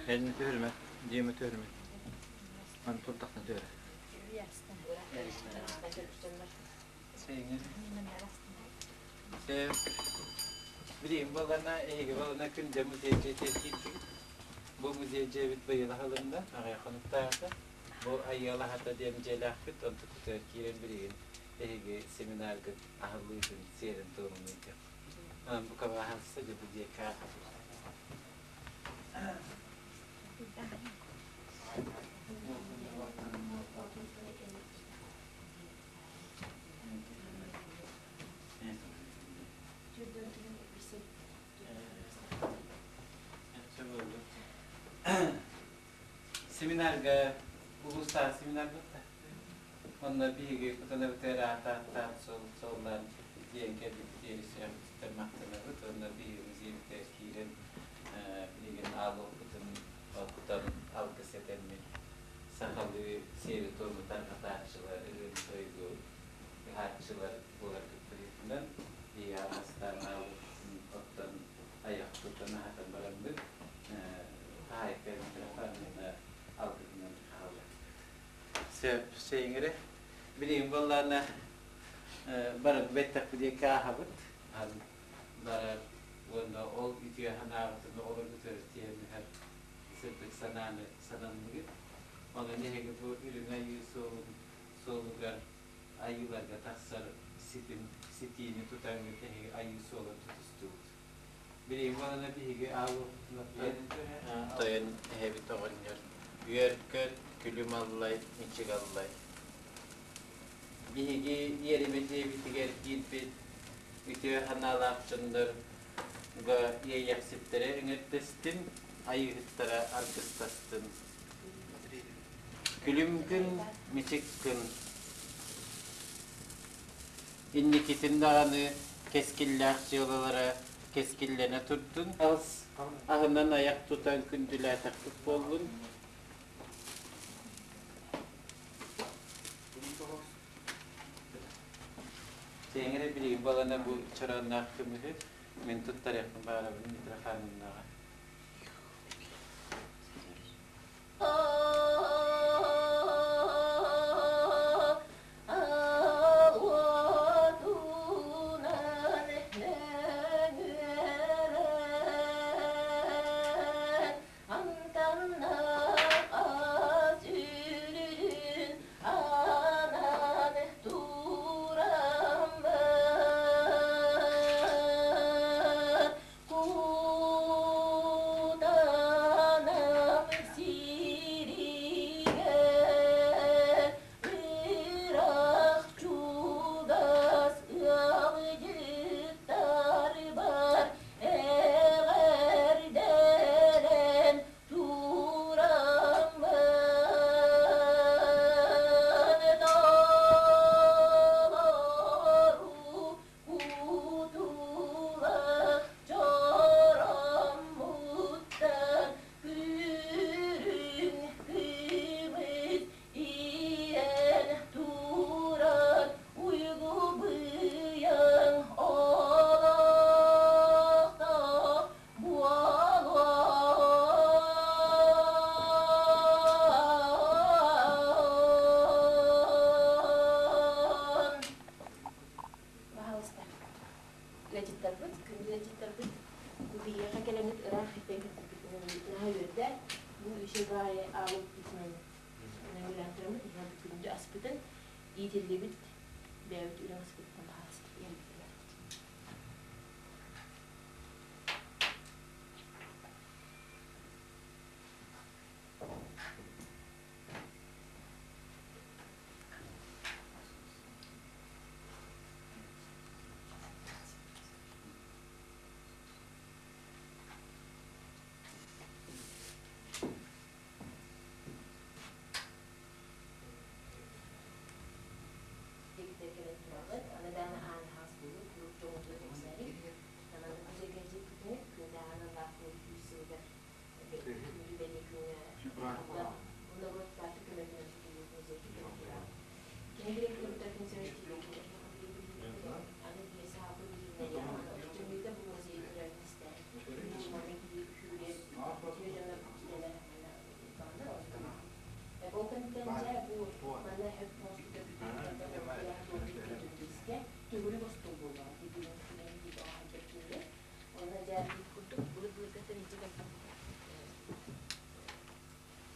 Elini түһүрмэ, диэми түһүрмэ. Маны турдахна түһэрэ. Билигин буолларна, эһиги буолларна күндэ музей дьиэтигэр киирдигит. Бу музей дьиэбит быйыл аһылынна, аҕыйах хонуктааҕыта. Бу Айыалаһата диэн дьиэлээхпит, онтукутугар киирэн билигин эһиги семинаргыт аһыллыытын сиэрин-туомун ыытыах. Онон бу кабааһалса дьэ бу дьиэкэ Семинарга улуустааҕы семинар буолла. Онно биһиги кутанабытыгар аата-ааттаан суол-суоллаан тиийэн кэлбиппитигэр сүрэхпититтэн махтанабыт. Онно биһиги музейбытыгар киирэн билигин ааллыбытын оттон алгыс этэммит сахалыы сиэри-туому тарҕатааччылар, ырыаны-тойугу ыһааччылар буоларгыт быһыытынан биһиги араастаан ааллыбытын оттон айах тутан аһатан бараммыт хаһаайка Митрофановна алгыһынан хааллардыбыт. Сөп, сөйүҥ эрэ. Билигин буоллаҕына баран бэттэхпит диэки ааһабыт. Барар уонна ол үтүө санааҕытын оҕолоргутугар тиийэн иһэр сырдык санааны сананныгыт. Онон эһиги бу үрүҥ айыы суолун суолугар айыыларга тахсар ситим ситиини тутаҥҥыт эһиги айыы суолун тутустугут. Билигин буолана биһиги ааллыбытын тойон эһэбит оҕонньор үөр-көт, күлүм аллай, мичик аллай. Биһиги иэримэ дьиэбитигэр киирбит үтүө санаалаах дьоннорго иэйэхситтэрэ ыҥыртыстын, айыыһыттара аргыстастын. Күлүм күн, мичик күн. Инникитин даҕаны кэскиллээх дьыалалара кэскиллэнэ турдун. Аһынан айах тутан күндүлээтэхпит буоллун. Сиэҥэрэ билигин балана бу чарааннаах көмүһү мин туттарыахпын баҕарабын Митрофановнаҕа. Кутанам сиригэр ыраах чугас ыалдьыттарбар эҕэрдэлэн тураммын толору Кутулах чороммуттан күрүҥ кымыс иэн туран уйгу быйаҥ олохтоох буолуон. Баһаалыста. Ыалдьыттарбыт, күндү ыалдьыттарбыт, бу биһиэхэ кэлэҥҥит ыраах иттэн кэпсэппитинэн наһаа үөрдэ. Бу үчүгэй баайы аалыппытынан үөрэн тураммыт, иһэн күндү аспытын иитиллибит бэйэбит үрүҥ аспытынан баһаалыста иһэрбитигэр. Аны даҕаны курдук былыр-былыргаттан илдьэ кэлбит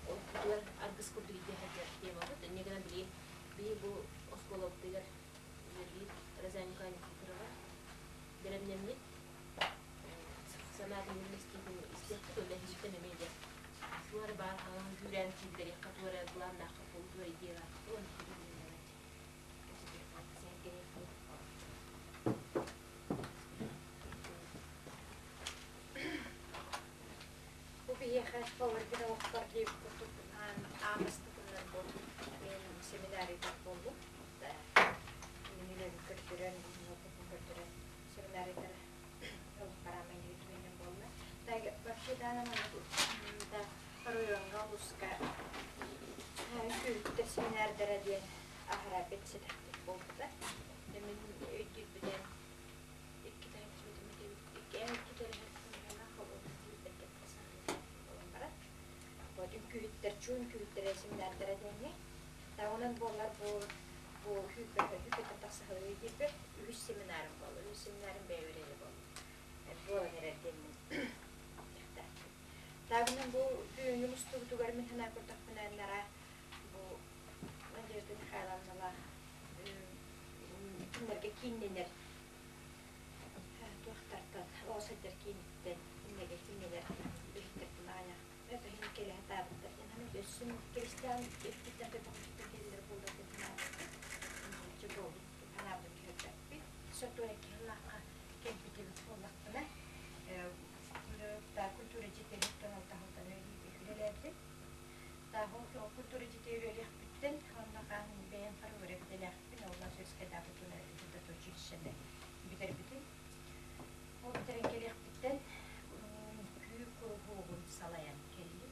олохпутугар аргыс курдук илдьэ сылдьар темабыт. Инньэ гынан билигин биһи бу оскуолабытыгар үлэлиир Розалия Николаевна Никифорова бэлэмнэммит санаатын үллэстиитин истиэхпит уонна эһигиттэн эмиэ дьэ туох эрэ баар хаҥаһын күүрээн киирдэриэххэ, туох эрэ былааннаахха буолу, туох эрэ идеялаахха буолу, оннук сэһэргэниэххэ. Бу биһиэхэ холлорбун олохпор диэбит курдук аан бастакыннар бу мен семинарийдар буоллум. Мин үлэбин көрдөрөн, опытын көрдөрөн семинарийдар олохпараамай түгэннэн буолла. Вообще да да оройуоҥҥа улууска үҥкүүһүттэр семинардара диэн аһара бэт сэдэхтик буолбута. Мин өйдүүрбүнэн икки буолан баран вот үҥкүүһүттэр чуун үҥкүүһүттэрэ семинардара диэҥҥэ онон буоллар бу бу хүүппэтэ тахсаһылыы диэбит үһүс семинарым буолла, үһүс семинарым бэйэбэр эрэ буолла буолан эрэр диэммин. Тагынан бу бүгүҥҥү мустубутугар мин санаа көрдөхпүнэ нара бу Надежда Михайловналаах кинилэргэ кииннэнэр туохтартан оҕо сылдьар кииниттэн кинилэргэ кииннэнэр үлэһиттэртэн аҕыйах это иһин кэлэ сатаабыттар диэн өссүн киристиан эппиттэр көтөҕүччүттэр кэллэр буоллар диэн санаабыппыт буолбут санаабытын түһэрбэппит. Сотуон икки сыллаахха кэлбит эбит буоллахпына культура дьиэтигэр алтаһылтан үлэлээбитим. Культура дьиэтигэр үлэлиэхпиттэн онно хаан бэйэм хореографиялаахпын, ол Советскайдаах культура училищены бүтэрбитим. Ол бүтэрэн кэлиэхпиттэн үҥкүү куруһуогун салайан кэллим.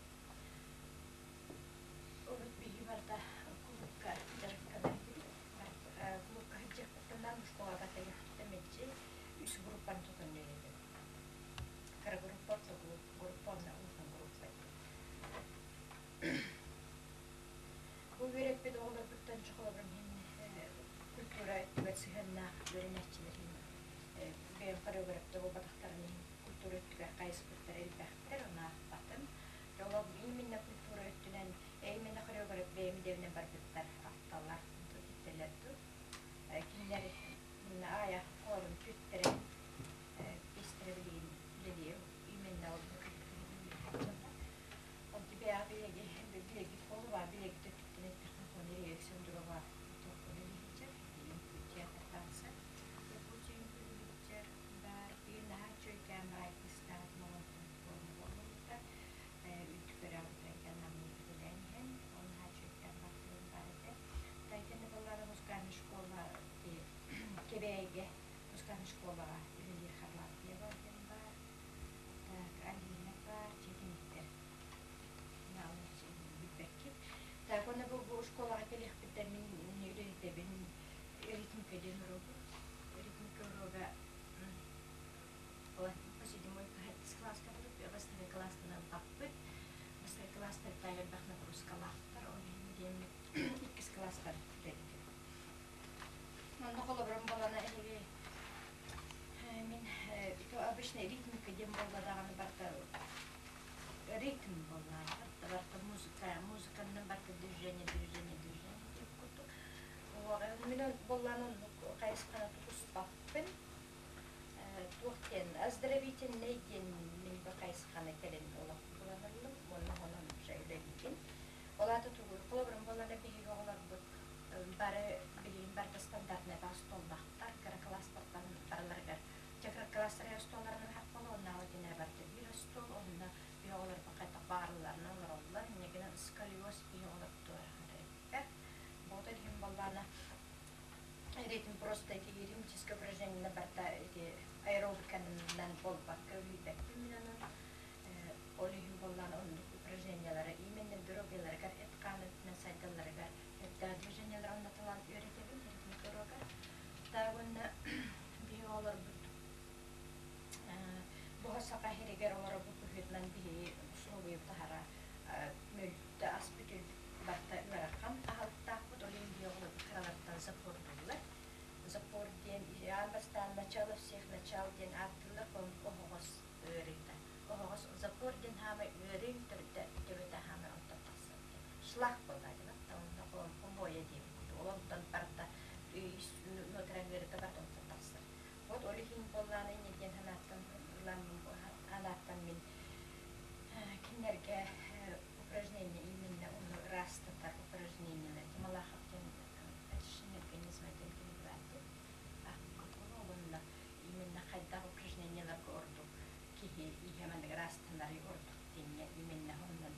Урут биһи барыта кулуупка дьарыктанар этибит. Кулуупка сылдьыахпыттан школаҕа кэлиэхпиттэн мэлдьи үс группаны тутан үлэлээтим. Кыра группа, орто группа уонна улахан группа. Бу үөрэппит оҕолорбуттан чохолобун иһин культура өттүгэр сыһыаннаах үөрэнээччилэр иһин бэйэм хореографта буолбатахтарын иһин культура өттүгэр хайыспыттар элбэхтэр, ону аахпатым. Олох именно культура өттүнэн, именно хореограф бэйэм идэбинэн барбыттар алталар, иттэлэр ду. Кинилэр аайа холорун түттэрэ биэстэрэ билигин үлэлиир именно ол ол бэйэҕэ билиги билиги буолуба билиги төттүттэн эттэххэ хону реакция дурова тоққуну театр танца Якутия үҥкүүлүччэр баар биир наһаа үчүгэйкээн баай кыыстаах молонтон форма буолбута үрдүкөрө намныы үлэлээн иһэн ол наһаа үчүгэйкээн бартыгын баар этэ. Тайтаны баллара музыкальная школа Кэбээйигэ музыкальная школаҕа үлэлиир Харлампьева диэн баар. Так, Алина баар, чэтиниктэр билбэккин. Так, уонна бу бу школаҕа кэлиэхпиттэн мин үлэлитэбин ритмика диэн уруогу. Ритмика уруога по седьмой класска буолуп, бастакы класстан ылбаппыт. Бастакы класстар элбэх нагрузкалаахтар, ол иһин диэммит иккис класстар үлэлиибит. Онно холобурум балана эһиги мин обычно ритмика диэн буолла даҕаны барыта ритм буолла, барыта музыка, музыканан барыта движение, движение, движение диэн курдук. Мин буоллаан оннук хайысханы тутуспаппын. Туох диэн оздоровительный диэн мин бу хайысханы кэлин олох булан ыллым уонна онон уже үлэлиибин. Ол аата тугуй? Холобурум буоллаана биһиги оҕолорбут бары билигин барыта стандартнай остуоллаахтар, кыра класстартан барыларыгар чэ кыра класстар остуолларынан хаппалы, оннааҕы итиннэрэ барыта биир остуол, онно биһи оҕолорбут хайдах баҕаралларынан олороллор, инньэ гынан сколиоз биһи оҕолорбутугар элбэх. Буолтар иһин буоллаана ритм просто эти ритмическое упражнение барыта эти аэробиканан буолбакка үлүйбэппин мин онон ол иһин буоллаана оннук упражнениялары именно здоровьеларыгар эт-хаан өттүнэн сайдалларыгар сөптөөх движениялары оннотолоон үөрэтэбин ритмика уруогар. Так уонна биһи оҕолорбут буһа саха иһиригэр олоробут быһыытынан биһи условиябыт аһара мөлтө аспыт барыта ыарахан аһылыктаахпыт, ол иһин биһи оҕолорбут кыраларыттан запордууллар. Запор диэн аан бастаан начало всех начал диэн ааттыыллар, оһоҕос ыарыыта. Шлак буоллаа дьэ онно хомуойа диэбит курдук. Ол онтон барыта нотаран барыта онтон тахсар. Вот ол иһин буоллаана инньэ диэн санааттан ылан анааттан мин кинилэргэ упражнение именно ону ыраастатар упражнениелар Малахов диэн очищение организма диэн кинигэ баар дии. Уонна именно хайдах упражнениеларга ордук киһи иһэ маннык ыраастанары ордук диэҥҥэ именно онон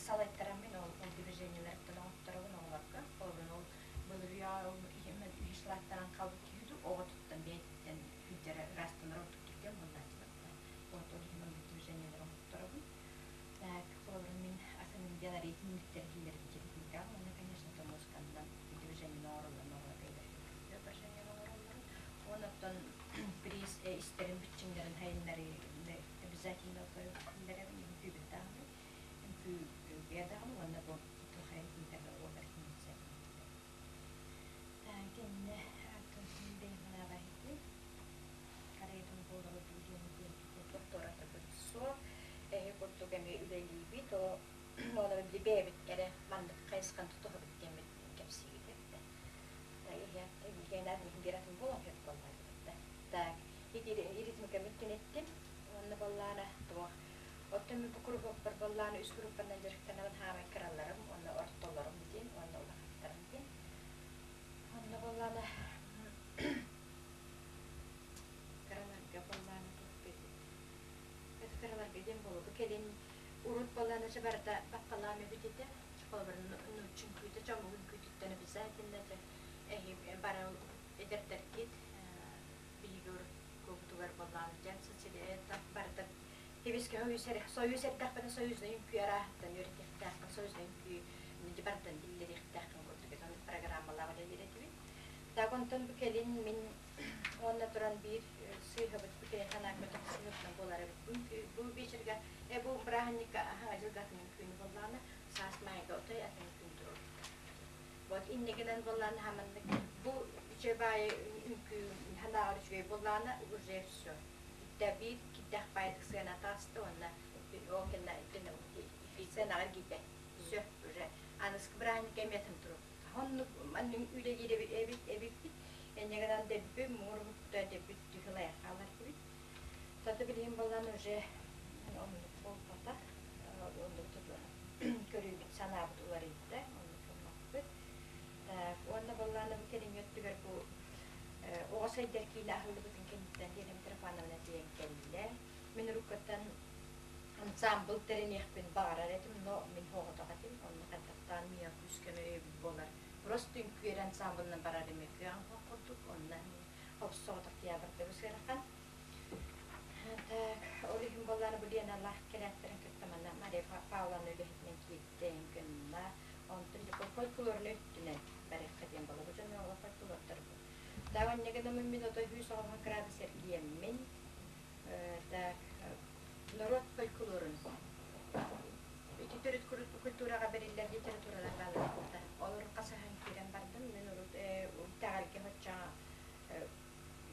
салайтараммын ол ол движениелэртэн оҥотторобун оҕолорго. Холобур ол былыр үйэҕэ ол иһимэн үһүс лааттаран хаалбыт киһи дуу оҕо туттан бэйэтиттэн сүүрдэрэ ыраастанар ордук түргэн буоллааччыбат да. Вот ол иһин оннук движениелэр оҥотторобун. Так, холобур мин атын деларейтингтэр киллэрбит техникам уонна, конечно, то музыканнан движениены оҥороллорун оҕолор бэйэлэрин упражнениены оҥороллорун. Уонна оттон приз истэрин бүччүҥнэрин хайыннарыыны обязательно киллэрэбин үҥкүүбүт даҕаны үҥкүүгэ даҕаны уонна бу тухайын кинитэргэ уотар киниэхсэтин. Кэннэ атын бэйэм санаабар иһиттим. Караятын буолары диэн туоратыбыт суох. Эһи курдук эмиэ үлэлиибит, ол ону били бэйэбит эрэ маннык хайысханы тутуһабыт диэммит кэпсиибит эбит. Так, ритмикамыт түнэттим уонна баллаана туох оттон мин бу куруһуокпар баллаана үс группанан дьарыктанабын хаамай кыраларым уонна ортолорум диэн уонна улахаттарым диэн онно баллаана кыраларга баллаана туох кыраларга диэн буолуо кэлин урут баллаана барыта баппалаам эбит этэ холобур нуучча үҥкүүтэ чомук үҥкүүтүттэн обязательно эһи бары эдэрдэргит биһиги урут куобутугар боллаан дьэн барыта Хибискэ союз эрдэхпинэ союзнай үҥкүү арааһыттан үөрэтиэхтээххин, союзнай үҥкүү барытын биллэриэхтээххин курдук этэ. Оннук программалаах үлэлиир этибит. Так онтон бу кэлин мин уонна туран биир сыыһабыт бу кэлин санаа көтөх сыыһабытынан буолар эбит. Бу вечергэ бу бырааһынньыкка аһаҥа дьылга атын үҥкүүнү буоллаҕына, саас маайга отой атын үҥкүүнү туруорбуттар. Вот иннигинэн буоллаҕына хаманнык бу үчүгэй баайы үҥкүү санааҕар үчүгэй буоллаҕына уже все. Бүттэ биир кирдээх баайдык сыана таҕыста уонна ол кэннэ сыанаҕа эргийбэт. Все уже аныскы бырааһынньыкка эмиэ атын турук. Оннук маннык үлэлиир эбит эбиппит. Энньэ гынан дэбби муҥур дэбби түһүлайах хаалар этибит. Тата билигин буоллан уже оннук буолбатах. Оннук көрүүбүт санаабыт уларыйда, оннук гыммаппыт. Так, уонна буоллаана бу кэлиҥҥи өттүгэр бу оҕо сайдар киинэ аһыллыбытын кэнниттэн Лена Митрофановна тиийэн кэллэ. Мин уруккуттан ансаамбыл тэриниэхпин баҕарар этим, но мин соҕотох этим. Онно хайдахтаан миэхэ күүс-көмө өйөбүл буолар. Просто үҥкүү эрэ ансаамбылынан барар эмиэ кыаҕым суох курдук. Онно соҕотох театрдары сыарахан. Так, ол иһин буоллаары бу Леналаах кэлээттэрин кытта манна Мария Павловна үлэһитинэн киирдэ гынна. Онтон дьэ фольклорнай өттүнэн барыахха диэн буолла. Бу дьон оҕо фольклордар бу. Так, онньа гынаммын мин ото 190 градус эргийэммин, так, норуот фольклорун ити төрүт культураҕа бэриллэр литературалар бааллар. Олор хасыһан киирэн бардым. Мин урут итэҕэлгэ оччоҕо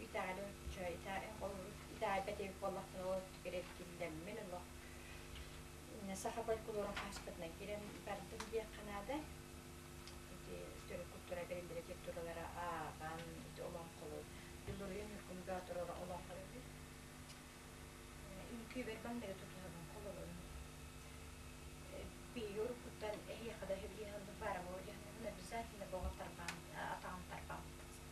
итэҕэли оччо итэҕэйбэт эбит буоллахпына ол өттүгэр эргиллэммин олох саха фольклорун хааспытынан киирэн бардым диэххэ наада. Ити төрүт культура бэриллэр литературалара ааҕан ити олоҥхолор Дьулуруйан Ньургун Боотур олоҥхолор үһү. Үҥкүүбэр маҥнайгы тутуһабын холобурун биһиги уруккуттан эһиэхэ да үһү баарабыл обязательно боҕо тарбаан атаҕын тарбаан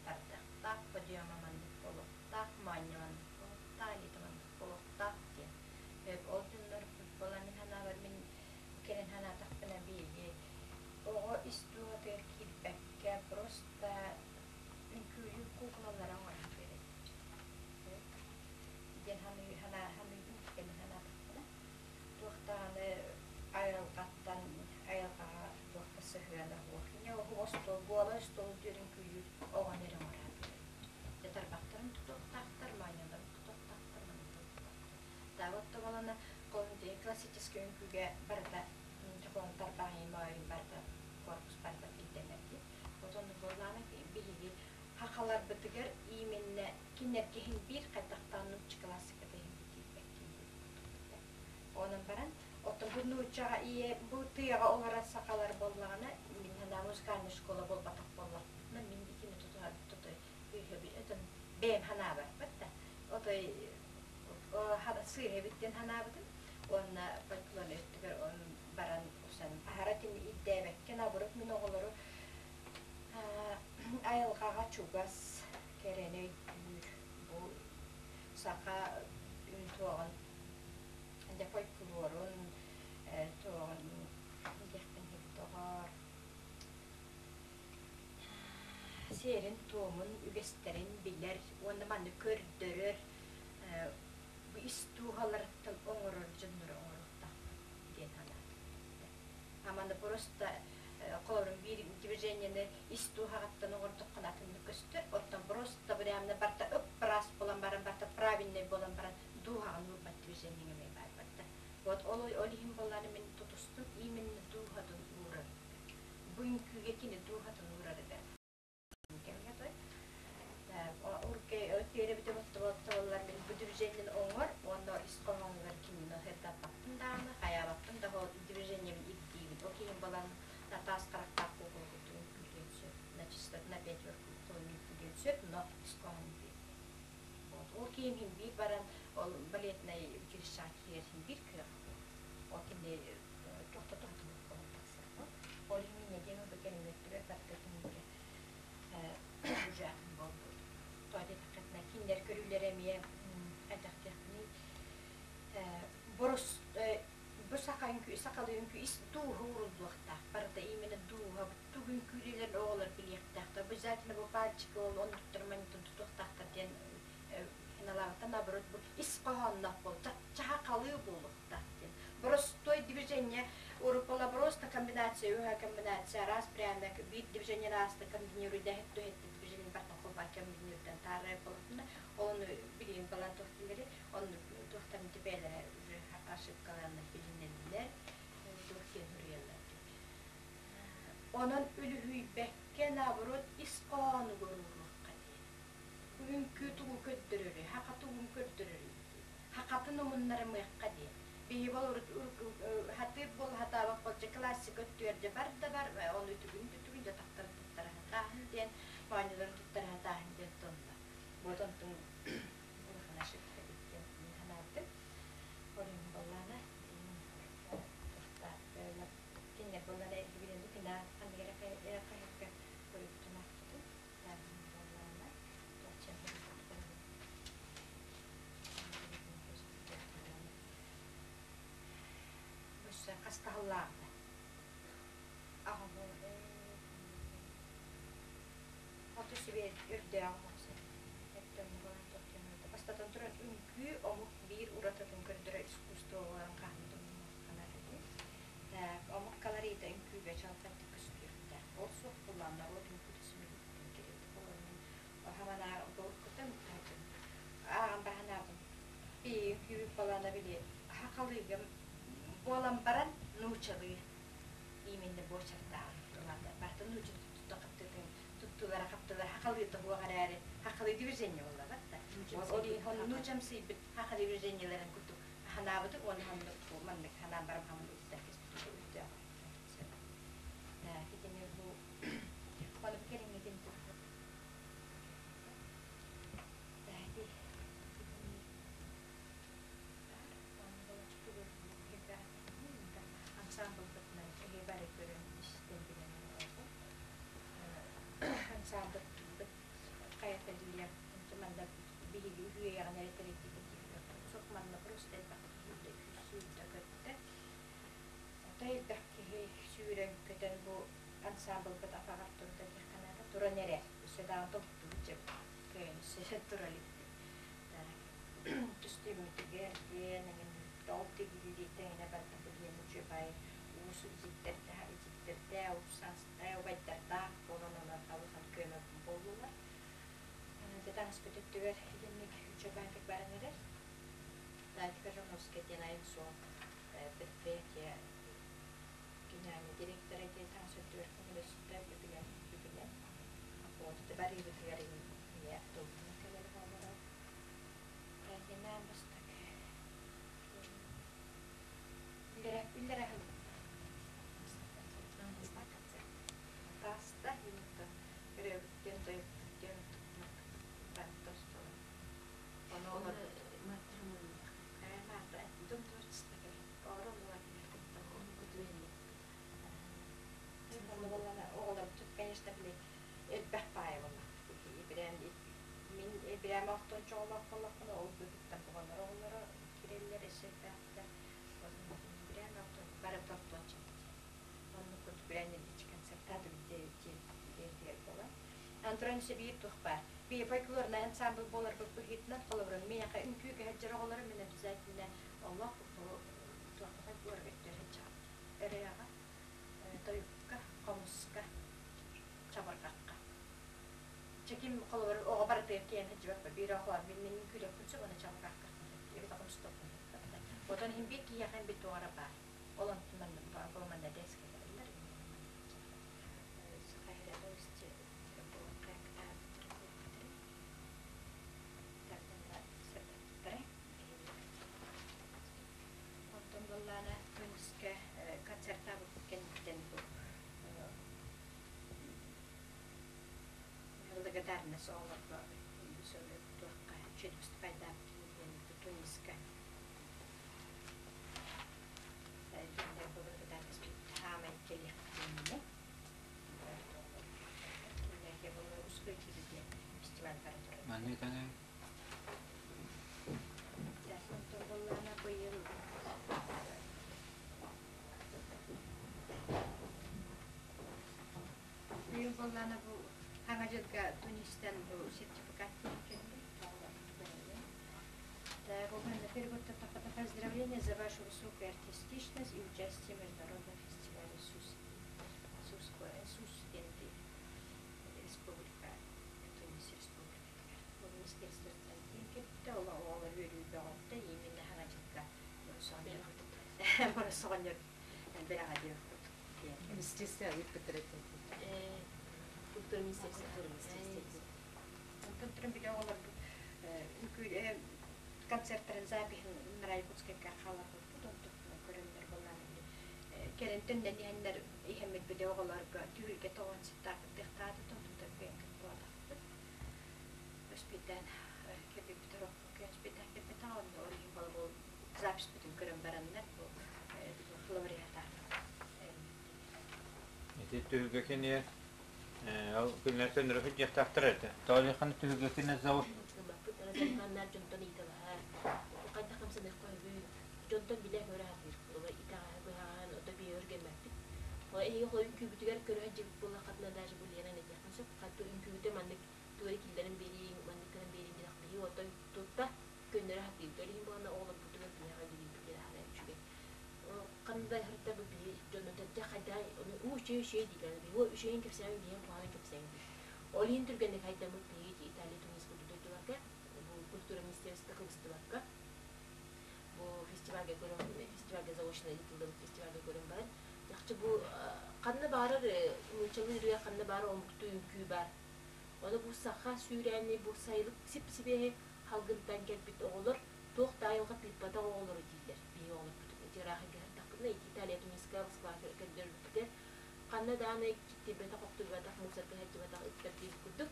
тардыахтаах, подъема маннык буолуохтаах, моонньо маннык буолуохтаах, илиитэ маннык буолуохтаах диэн. Ол дьоннор буолан мин санаабар мин кэлин санаатахпына биһиги оҕо ис дууһатыгар киирбэккэ просто үҥкүүлүүр куукулалары оҥорон биэрэбит диэн саныы санаа саныыбын кэлин санаатахпына туох даҕаны айылҕаттан айылҕаҕа туох да сыһыана суох. Инньэ остуол буола остуол үрдүгэр үҥкүүлүүр оҕону эрэ оҥорон биэрэбит. Дьэ тарбахтарын тутуохтаахтар, моонньуларын тутуохтаахтар, маннык тутуохтаахтар. Таабат да классическай үҥкүүгэ барыта дьоппуон тарбаҕын моойун барыта корпус барыта ирдэнэр дии. Вот оннук буоллаҕына биһиги хахаларбытыгар именно кинилэргэ иһин биир хайдахтаах нуучча классиката иһин тиийбэккин. Онон баран оттон Бу нууччаҕа ийэ бу тыаҕа олорор сахалар буоллаҕына, мин санаа музыкальнай школа буолбатах буоллахпытына, мин итини тутуһар тута өйөбүн бэйэм санаабаппыт да. Отой сыыһа эбит диэн санаабытым. Уонна фольклор өттүгэр баран усан аһара итини ирдээбэккэ, наоборот, мин оҕолору айылҕаҕа чугас, кэрэни өйдүүр, бу саха туоҕун дьэ фольклорун туоҕун диэхпин доҕоор сиэрин-туомун, үгэстэрин билэр уонна манны көрдөрөр бу ис дууһаларыттан оҥорор дьоннору оҥоруохтаахпыт диэн санаатым. Аманы просто холобурун биир движениены ис дууһаҕыттан оҥордоххуна атыннык көстөр, оттон просто прямо барыта ып-ыраас буолан баран, барыта правильный буолан баран дууһаҕын уурбат движениеҥ эмиэ баар барда. Вот ол ол иһин буоллаҕына мин тутустум именно дууһатын уурар. Бу үҥкүүгэ кини дууһатын уурарыгар Үөрэбитэ буоллар мин бу движениен оҥор уонна ис хоһоонугар кинини сырдаппаппын даҕаны, хайаабаппын да ол движениебин ирдиибин. Ол киһим буолан таас харахтаах куукула курдук үҥкүүлүөн сөп, на чисто на пятерку үҥкүүлүөн сөп, но ис хоһоон биэрбэт. Вот. Ол киһим иһин биир баран ол балетнай училищеҕа киирэр иһин биир кыах ол кини тохтото буолан тахсар. Ол иһин мин нэдиэлэ бу кэлиҥҥи өттүгэр барыта кинигэ уже буолбут. Тоҕо диэтэххитинэ, кинилэр көрүүлэрэ эмиэ хайдах диэхпиний, борус бу саха үҥкүү, сахалыы үҥкүү ис дууһа ууруллуохтаах. Барыта именно дууһа, тугу үҥкүүлүүлэрин оҕолор билиэхтээхтэр. Обязательно бу пальчик ол оннуктар манньытын тутуохтаахтар диэн хиналаабыттан наоборот бу ис хоһоонноох буол, чахахалыы буолуохтаах диэн. Простой движение Уруккула просто комбинация үһэ комбинация араас прямо биир движение ааста комбинируйдаһыт туһетти движение бартан холбаа комбинируйдан таарай болотуна оны билигин балан туохтилери онну туохтарын типээлэрэ уже ошибкаларына билинэллэр туох диэн суруйаллар. Онон үлүһүйбэккэ наоборот ис хоһоонугар ууруохха диэн. Үҥкүү тугу көрдөрөрүй, хаха тугун көрдөрөрүй диэн. Хахатын умуннарымыахха диэн. Биһи бол хатыыр бол хатаабак болча классика өттүгэр дьэ бар да бар, оны үтүгүн түтүгүн дьэ тахтарын туттара хатааһын диэн, моонньуларын туттара хатааһын диэн тонна. Вот онтун улахан ошибка эбит диэн мин санаабытым. Ол иһин буоллаана кинилэр буоллаана билэн кина ханнык эрэ хаһыакка көрүбүтүн аахпытым. Хастаһыллааҕыта Хоту сибиэр үрдээҕи мохсот Бастатан туран, үҥкүү омук биир уратытын көрдөрөр искусство буоларын хаһан да умнуохха этэ. Так, омук колорита үҥкүүгэ чалхайдык көстүөхтээх. Ол суох буоллаҕына, норуот үҥкүүтэ симэлийбитин кэриэтэ буолар. Мин хаманаа уруккуттан ааҕан баһанаабын. Үҥкүүбүт балаана били хахалыыгым буолан баран нуучалыы именно буочардааҕын тулаата. Барыта нууча тутта хаптытын туттулара хаптылар хахалыыта суох эрээри хахалыы движение буоллабат да. Нуучамсыйбыт хахалыы движениеларын курдук ханаабыты уонна ханнык маннык ханаан баран хамын үттэн кэспит үрдээх. Так, итини бу ону кэлиҥҥитин Ансаамбылбытынан эһи бары көрөн истэн билэн олоробут. Ансаамбылбыт хайата диир манна биһиги үһүөйэҕин эрэ тэрийдибит диэбит суох манна просто элбэх киһи сүүрдэ көттө. Отой элбэх киһи сүүрэн көтөн бу ансаамбылбыт атаҕар турда диэххэ наада. Туран эрэр. Өссө даҕаны тобуктубут дьэ кыайан өссө тура иликпит. Түстүүммүтүгэр диэн эҥин ол тигиллиитэ эҥинэ барыта билиэн үчүгэй уус ититтэрдээх ититтэрдээх уус убайдардаах буолан онон алыхан көмө буоллулар. Дьэ таҥаспыт өттүгэр итинник үчүгэйдик баран эрэр. Надя Кожановская диэн айан суол предприятие генеральный директора диэн таҥас өттүгэр көмөлөстө үбүнэн үбүнэн. Вот барыыбытыгар эмиэ автобуһунан кэлэр буолларар. Диэнээн бастакы. Алтончоҕолоох буоллахпына, ол быһыттан оҕолор оҕолоро киирэллэр, эсэрдээхтэр. Бирээн алтон бары тортуонча оннук курдук бирээн нэлбичи концертааты диэн буолар. Антуран биир туох баар. Биир фольклорнай ансамбль буоларбыт быһыытынан, холобура, миэхэ үҥкүүгэ сылдьар оҕолору мин обязательно олох бу туохха фольклорга өттүгэр сылдьаҕын. Ырыаҕа, тойукка, хомуска, чабырҕахха. Чэ ким холобур оҕо барытыгар киэн сылдьыбаппа биир оҕо мин мин үҥкүүлүөхпүн сөп уонна чабырҕахтыахпын сөп эбэтэр хомустуохпун сөп. Отон иһин биир киһиэхэ биир туох эрэ баар. Ол онтун манна бу манна дэскэлэрэллэр Онтон буоллаана Тунискэ концертаабыппыт кэнниттэн бу благодарность оҕолорго туохха үчүгэй выступайдаабытын диэн Туниска благодарность хаамай кэлиэхпитиннэ фестиваль бара турар. Маннык Онтон буоллаана быйыл быйыл буоллаана бу хаҥа дьылга Тунистан бу сертификат кэллэ. Поздравления за вашу высокую артистичность и участие в международном фестивале СУС СУС Республика Тунис Республикатыгар. Бу министерствоттан тиийэн кэлбитэ, ол оҕолор үөрүү бөҕөттө, именно хаҥа дьылга соҕонньор бэрэҕэ диэбиппит. Министерство ыыппыттар этэ. Культура министерство. Онтон туран били оҕолорбут концерттарын запиһын Якутскайга хааларбыппыт, онтон көрөннөр буоллаан кэлэн төннөн иһэннэр иһэммит били оҕолорго түһүлгэ тоҕон сыттаакыттыахтааты тонтутар кыайан кыттыбатахпыт. Өспүйдээн кэбиппит кэспитэн кэппитэ онно ол иһин бол записпытын көрөн бараннар бу лауреата. Ити түһүлгэ киниэ ол күннэр көннөрө сылдьыахтаахтар этэ. Тоҕо түһүлгэ кинэ завод Баппыт аразаннар дьонтон ыйыталаһар. Хайдах хамсаныахха үһү. Дьонтон билэ көрө сатыыр. Итэҕэһэ быһаҕаһын ото биһи өргөммөппүт. Эһиги хой үҥкүүбүтүгэр көрө сылдьыбыт буоллаххытына даже бу Ленан этиэххин сөп. Хатты үҥкүүбүтэ маннык туора киллэрэн биэрииҥ, маннык гынан биэрииҥ диэх биһи отой тутта көннөрө сатыыбыт. Ол иһин буолана оҕолорбутугар биһиэхэ үлэлиирбитигэр аһара үчүгэй. Ханда хырта бу биһи дьоннотон дьэ хайдаа ону уу үчүгэй үчүгэй дииллэр. Биһи үчүгэйин кэпсээмин биһиэн куһаҕанын кэпсээҥ диир. Ол иһин түргэнник хайдаммыт биһиги Италия Тунис курдук дойдуларга бу культура министерствота кыбыстыбакка бу фестивальга көрөн фестивальга заочно ыытыллыбыт фестивальга көрөн баран чахчы бу ханна баарар нууччалыы ырыа ханна баарар омуктуу үҥкүү баар. Ону бу саха сүүрээни бу сайылык сип-сибиэһи халгынтан кэлбит оҕолор туох да айылҕа тыыппатах оҕолору дииллэр биһиги оҕолорбутун. Ити ыраахыга сырдахпытына ити Италия Туниска Москваҕа көрдөрбүппүтэ ханна даҕаны киттирбэтэх, охтубатах, мусорга сылдьыбатах ыттар диэбит курдук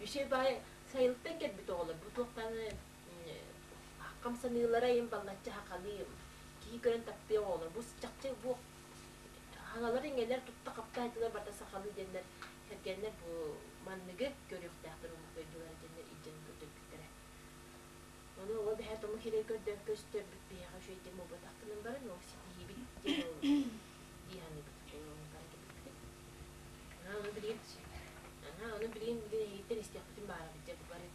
үчүгэй баай сайылыктан кэлбит оҕолор бу туохтан хамсаныылара им баллаччы хахалыы киһи көрөн таптыа оҕолор бу чахчы бу хаҥалар иҥэлэр тутта хапта айтылар барыта сахалыы диэннэр сэргэннэр бу манныгы көрүөхтээхтэр омук дойдулара диэннэр илдьэн көрдөрбүттэрэ. Ону оҕо бэһэ тому хирей көрдөөн көстөрбүт биһиэхэ үчүгэй диэн буолбатах гынан баран ол ситиһиибит диэн ол дии саныыбыт. Бары кэлбиппит. Ону билигин ону билигин билигин эһигиттэн истиэхпитин баарабыт дьэ бары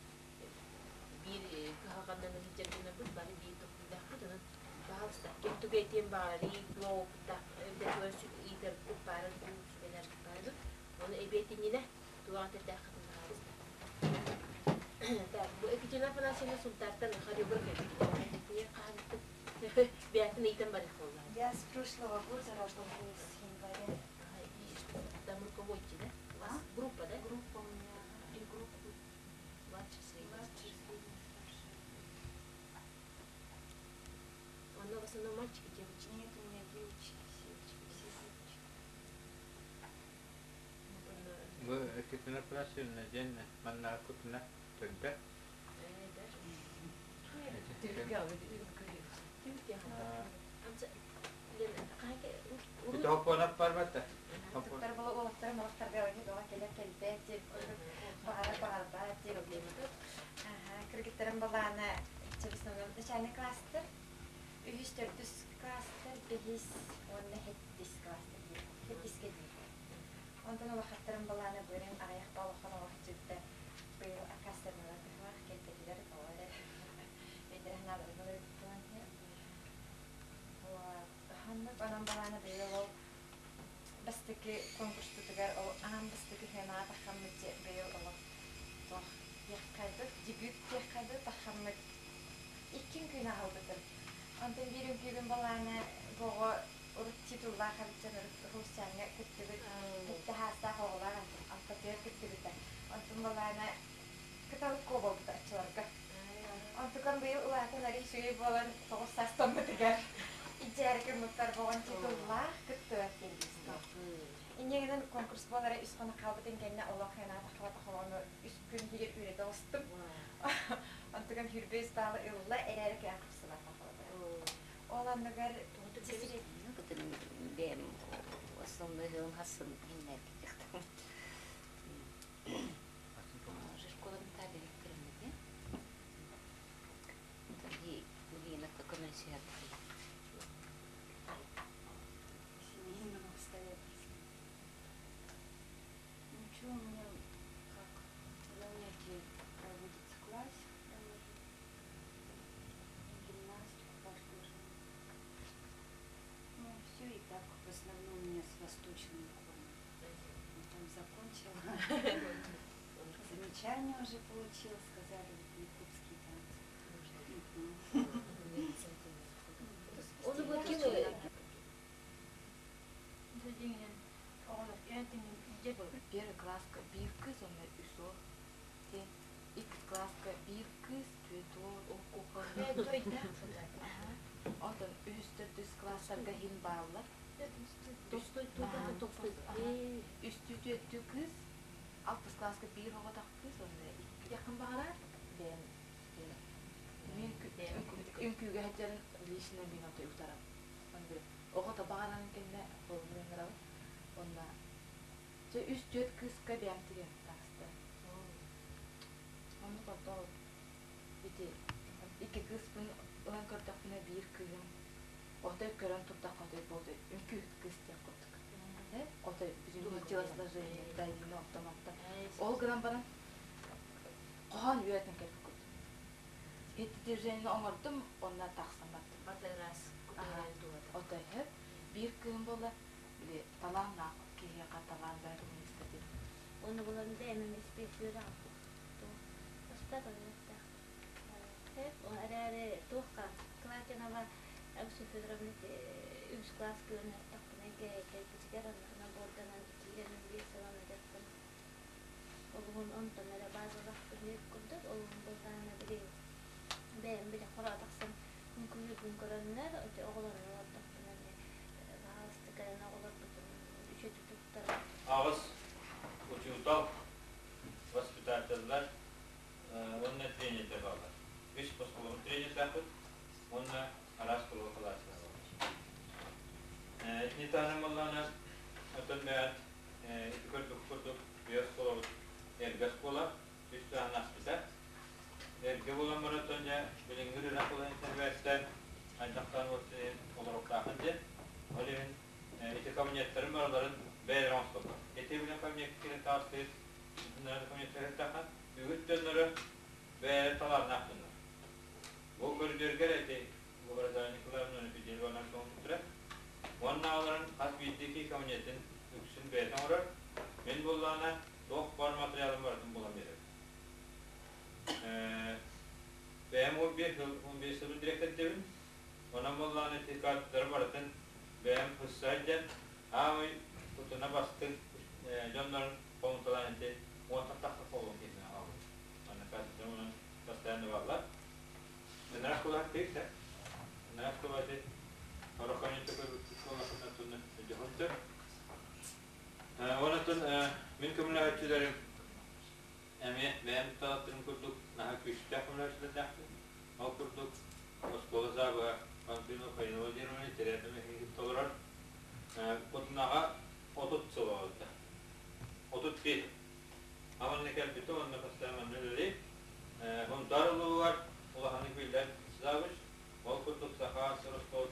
биир кыһалҕаннан сылдьар дьоннорбут бары биир толкуйдаахпыт онон пожалуйста ким тугу этиэн баҕарарый туох опыттаах бэтуор ыытарбыт баара дуу сүбэлэрбит баара ону эбиэтинньинэ туох этэрдээххитин пожалуйста. Так, бу Екатерина Афанасьевна Сунтаартан хореограф эбит. Бэйэтин ыйтан барых буолла. Я с прошлого года работаю с января. И что, там руководите, да? У вас группа, да? Группа у меня, три группы. Младший, средний, Младший, средний, старший. Оно в основном мальчики, девочки? Нет, у меня девочки все. Все девочки. Бу Екатерина Афанасьевна диэн манна кутуна төрдө. Ити хоппонап барбатта. Туттар була уолаттар малахтарга оҕа кэлэр кэлбэт, баҕара баҕарбат. Үс төрдүс класстар, бэһис уонна сэттис класстар диир. Сэттискэ диир. Онтон улахаттарым былаана быырын аҕыйах олохон оҕоһчутта быйыл аккаастаныылар быһылаах кэлбэтилэр тоҕо эрэ өйдөрө санааларын уларыттылар. Вот. Ханнык онон былаана быйыл ол бастакы конкурспутугар ол аан бастакы сыанаҕа таххаммыт быйыл олох туох диэххэ дебют диэххэ таххаммыт иккин күн аҕалбытым. Онтон биир үҥкүүбүн балаана боҕо урут титуллаах эбит урут Хрустяҥҥа кыттыбыт сэттэ саастаах оҕолоох алтатыгар кыттыбыта. Онтон балаана кыталык куо буолбута оччолорго. Онтукам быйыл улаатан арый үчүгэй буолан 9 саас томмутугар идьээри гыммыппар боҕон титуллаах кыттыбат диэн Инньэ гынан конкурс буолара үс хонук хаалбытын кэннэ олох хенаатаххабатах оҕону үс күн иһигэр үөрэтэ оҕустум. Онтукам сүүрбэ үс баалы ылла эрээри кыайан хапсыбатах. Ол анныгар Бэйэм основной ыһыым хассын иһиннэргэ кыахтам. Школа Наталья Викторовна, да? Лина көмөлөсүһэр. Ничего, у меня как занятия проводятся в классе, провожу. Гимнастику пошли. Ну, все и так, в основном у меня с восточным уклоном. Ну, там закончила. Замечание уже получила, сказали, вот якутский танцы. Оны бу ким Первый класска биир кыыс уонна үс уол. Иккис класска биир кыыс, түөрт уол Онтон үһүс, төрдүс класстарга иһин бааллар. Үстүү түөртүү кыыс, алтыс класска биир оҕотох кыыс уонна икки якын баҕарар бэйэм үҥкүүгэ сылдьарын лично мин отой утарам. Оҕото баҕарарын кэннэ холобур ыҥырабын. Уонна дьэ үс-түөрт кыыска бэйэм тигэн таҕыста. Оннук ордо ити икки кыыспын ылан көрдөхпүнэ биир кыыһым отой көрөн турдахха отой буолду үҥкүүһүт кыыс диэх курдук. Отой бүтүн телосложение дайыыны оттон Ол гынан баран хоһоон үөрэтэн кэлбит курдук. Ити движениены оҥордум, онно тахсан бардым. Отой биир кыым буола били талааннаах киһиэхэ талаан баар университет. Оны булан бэйэм испиэсүөрэ Остатоннуктаах. Эрээри туохха Клатинова Авсу Федоровна үс класс кыырнаттахпына кэлбитигэр наборданан киирэн биир сылан дьаттым. Олуһун онтон эрэ базалаах быһыы курдук олуһун былаана били бэйэм били хоро тахсан үҥкүүлүүрбүн көрөннөр ити оҕолорун олордохпуна эмиэ баһаалыста кэлэн оҕолорбутун үчүгэй туттара. Аҕыс учуутал, воспитателлэр уонна тренердэр бааллар. Үс оскуолабыт тренердаахпыт уонна араас куруһуок кылаастара бааллар. Итини таһынан буоллаҕына, оттон бэйэт ити көрдүк курдук биир оскуолабыт эргэ оскуола үс сааһын ааспыта. Эргэ буолан баран оттон дьэ билиҥҥи ырыынак буолан интервэстэн хайдахтаан олоруохтаахын диэн. Ол иһин ити кабинеттарын барыларын бэйэлэрэ оҥостоллор. Ити билин кабинекка киирэн таҕыстыыр кабинеттары үгүс дьоннору бэйэлэрэ талааннаах дьоннор. Бу көрүдүөргэр ити Образование Николаевна Федерованан оҥорбуттара. Уонна аҕаларын хас биирдии киһи кабинетын үксүн бэйэтэ оҥорор. Мин буоллаҕына туох баар материалым барытын булан биэрэбин. Бэйэм 11 сыл 15 сылын дириэктэрдэбин. Онон буоллаҕына ити кадрдары барытын бэйэм хыссай диэн аамый кутуна бастыҥ дьоннорун хомуталаан ити уонтан тахса холуон киһини аҕалбыт. Манна кадрдар онон постоянно бааллар. Наш кулак тыйса. Наш кулак Орохонньута көрбүт дьоһунтар. Онон мин көмөлөһөөччүлэрим эмиэ бэйэм талаптарым курдук наһаа күүстээх көмөлөһөөччүлэрдээхпин. Ол курдук оскуола саабыга Пантина Фаина Владимировна Терятина толорор. Кутунаҕа 30 сыл олордо. 31. Аманна кэлбитэ уонна постоянно манна үлэлиир. Хонтаар улууһугар улаханнык биллэр Савич. Ол курдук Саха сыр оскуолатын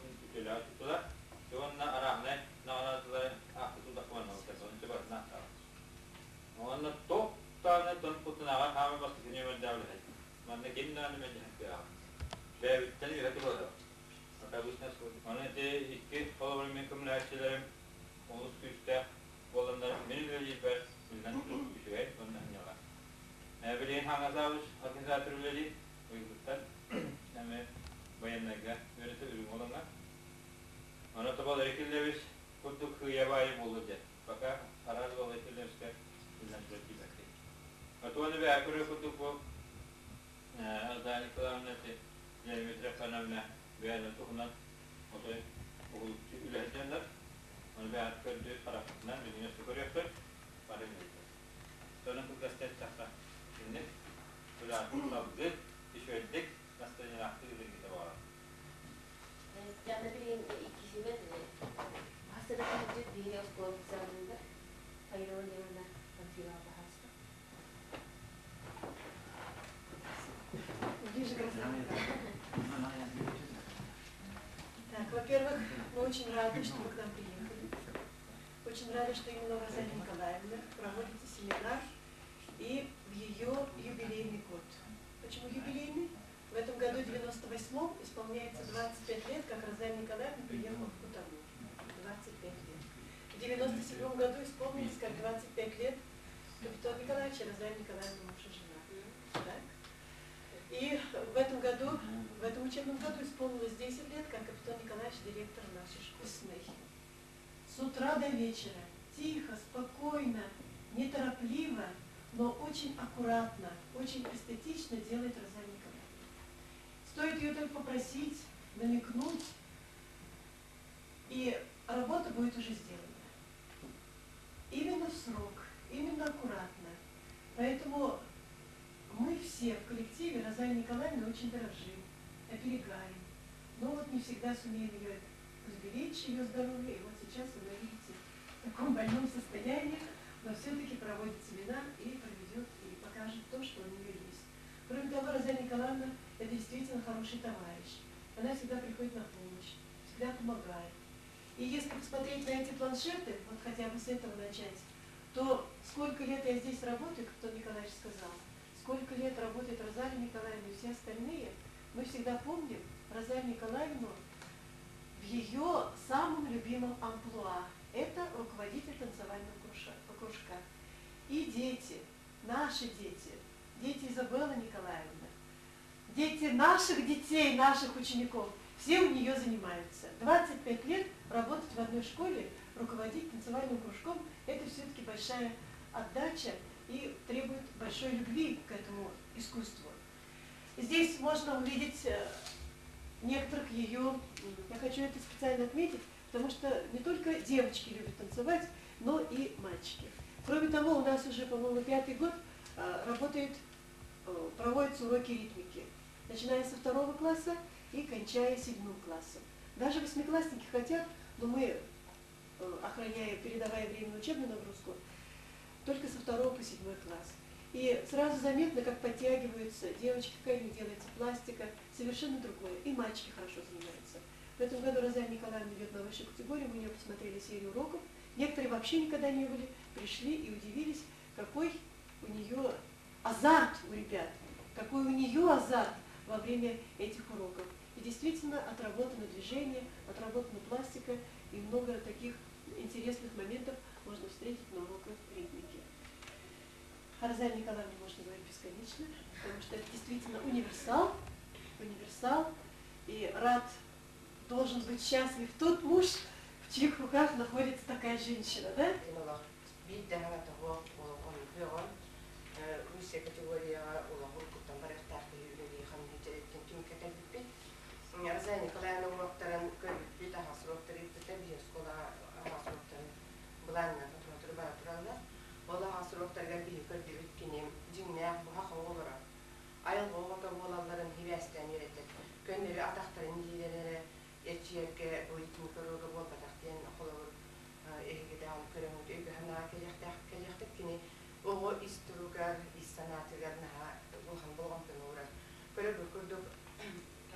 Обычно Оны ити икки холобур мен көмөлөһөөччүлэрим олус күүстээх буоланнар мин үлэлиирбэр биллэн үчүгэй уонна ханньаҕа. Билигин Хаҥасаабыч организатор үлэлиир уйгуттан эми военнайга үөрэтэ үрүҥ олоҥа. Ону тобол Эрикиллевич курдук хыйа баайы буолу диэн. Пока араас буол Эрикиллевичка биллэн турар тиийбэккэ. Отуону бэйэ көрөр курдук бу Азалия Николаевна Леонид Митрофановна бэйэлэрин туһунан отой уһулуччу үлэһит дьоннор. Ону бэйэҕит көрдүүр харахпытынан билигин өссө көрүөххүт, бары үлэлииллэр. Сонун кылгастык эттэххэ, итинник үлэҕитин салгыы, үчүгэйдик, настырыанньалаахтык үлэлииргитэ баҕарабын. Дьаана билигин иккисимэт хаста да сылдьыт биһиги оскуолабыт саҕалыыгар Фаина Ивановна Панфилова баһаалыста. Так, во-первых, мы очень рады, что вы к нам приехали. Очень рады, что именно Розалия Николаевна проводите семинар и в ее юбилейный год. Почему юбилейный? В этом году, 98-м, исполняется 25 лет, как Розалия Николаевна приехала в Кутану. 25 лет. В 97 году исполнилось как 25 лет Капитон Николаевич и Розалия Николаевна муж и жена. Так? И в этом году, в этом учебном году исполнилось 10 лет, как Капитон Николаевич директор нашей школы. С утра до вечера, тихо, спокойно, неторопливо, но очень аккуратно, очень эстетично делает Розалия Николаевна. Стоит ее только попросить, намекнуть, и работа будет уже сделана. Именно в срок, именно аккуратно. Поэтому мы все в коллективе Розалии Николаевны очень дорожим, оберегаем. Но вот не всегда сумеем ее сберечь, ее здоровье. И вот сейчас она, видите, в таком больном состоянии, но все-таки проводит семинар и проведет, и покажет то, что у нее есть. Кроме того, Розалия Николаевна – это действительно хороший товарищ. Она всегда приходит на помощь, всегда помогает. И если посмотреть на эти планшеты, вот хотя бы с этого начать, то сколько лет я здесь работаю, как Антон Николаевич сказал, сколько лет работает Розалия Николаевна и все остальные, мы всегда помним Розалию Николаевну в ее самом любимом амплуа. Это руководитель танцевального кружка. И дети, наши дети, дети Изабеллы Николаевны, дети наших детей, наших учеников, все у нее занимаются. 25 лет работать в одной школе, руководить танцевальным кружком – это все-таки большая отдача и требует большой любви к этому искусству. Здесь можно увидеть некоторых ее, я хочу это специально отметить, потому что не только девочки любят танцевать, но и мальчики. Кроме того, у нас уже, по-моему, 5-й год работает, проводятся уроки ритмики, начиная со 2 класса и кончая 7 классом. Даже восьмиклассники хотят, но мы, охраняя, передавая время учебную нагрузку, только со 2 по 7 класс. И сразу заметно, как подтягиваются девочки, какая у них делается пластика, совершенно другое. И мальчики хорошо занимаются. В этом году Розалия Николаевна идет на высшую категорию, мы у нее посмотрели серию уроков. Некоторые вообще никогда не были, пришли и удивились, какой у нее азарт у ребят, какой у нее азарт во время этих уроков. И действительно отработано движение, отработана пластика, и много таких интересных моментов можно встретить на уроках ритмики. О Розалии Николаевне можно говорить бесконечно, потому что это действительно универсал, универсал, и рад должен быть счастлив тот муж, в чьих руках находится такая женщина, да? Розалия Николаевна уроктарын көрбүппүт, аһаҕас уроктары ыыппыта, биһи оскуолаҕа аһаҕас уроктары былаанынан отура бара тураллар. Ол аһаҕас уроктарыгар биһи көрдүбүт кини дьиҥнээх буһах оҕолоро, айылҕа оҕото буолалларын хибээстээн үөрэтэр. Көннөрү атахтарын илиилэрэ эрчийэргэ бу ритмика уруога буолбатах диэн холобур эһиги даҕаны көрөҥҥүт өйгө-санааҕа кэлиэхтээх кэлиэхтик кини оҕо ис туругар, ис санаатыгар наһаа улахан болҕомтону уурар. Көрөргүт курдук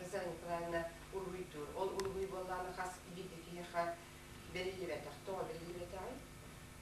Розалия Николаевна уруһуйдуур. Ол уруһуй буоллаҕына хас биирдии киһиэхэ бэриллибэтэх. Тоҕо бэриллибэтэҕий?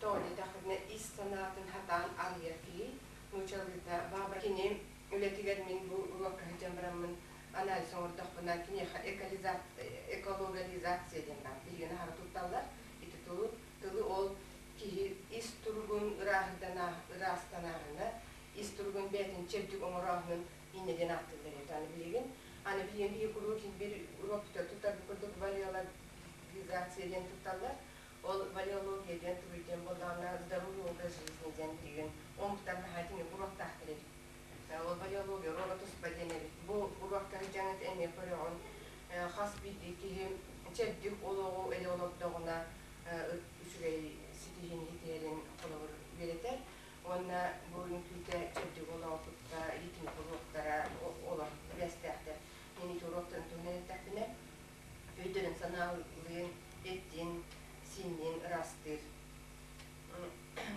Тоҕо диэтэххитинэ ис санаатын хатаан арыйар киһи нуучалыыта баабыр. Кини үлэтигэр мин бу уруокка сылдьан бараммын анализ оҥордохпуна киниэхэ эколизация Экологализация диэн баар. Биһигини аһара тутталлар. Ити тылы, тылы ол киһи ис туругун ыраастанааһына, ис туругун бэйэтин чэбдик оҥорооһунун инньэ диэн ааттыыллар эбит. Аны билигин, аны билигин биһиги куруук биир уруокпутугар туттарбыт курдук валеологизация диэн тутталлар. Ол валеология диэн тугуй диэн буоллаҕына, здоровый образ жизни диэн билигин омуктар наһаа итинник уруоктаахтар эбит. Ол валеология уруога туспа диэн эбит. Бу уруокка сылдьаҥҥыт эмиэ көрөҕүн, хас биирдии киһи чэбдик олоҕу элэ олордоҕуна үчүгэй ситиһиини ситиһэрин холобур үөрэтэр. Уонна бу үҥкүүтэ чэбдик олоҕу кытта ритмик уруоктара олох сибээстээхтэр. Мин ити уруоктарын туһунан эттэхпинэ, өйдөрүн санаалыын, эттин, сииннин ыраастыыр.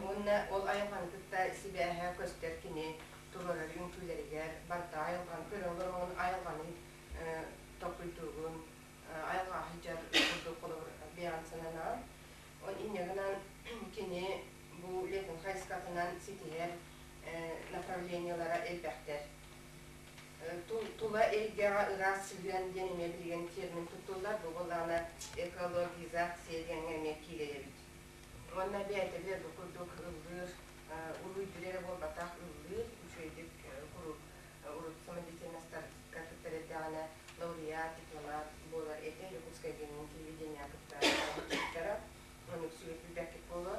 Уонна ол айылҕаны кытта сибээһэ көстөр кини туруорар үҥкүүлэригэр барыта айылҕаны көрө олороҕун, айылҕаны толкуйдуугун, айылҕаҕа сылдьар курдук холобур бэйэҕин сананаҕын. Ол инньэ гынан кини бу үлэтин хайысхатынан ситиһэр направлениелара элбэхтэр. Тула эйгэҕэ ыраас сыһыан диэн эмиэ билигин термин туттуллар, бу буоллаҕына экологизация диэҥҥэ эмиэ киирэр эбит. Уонна бэйэтэ бу курдук ыллыыр, уруйдуур эрэ буолбатах, ыллыыр, үчүгэйдик куруук урут самодеятельностарга кыттар эрдэҕинэ лауреат, дипломат буолар этэ, Якутская гимнин телевидение кытта оҥорбуттара. Ону үксүгэр билбэккит буолуо.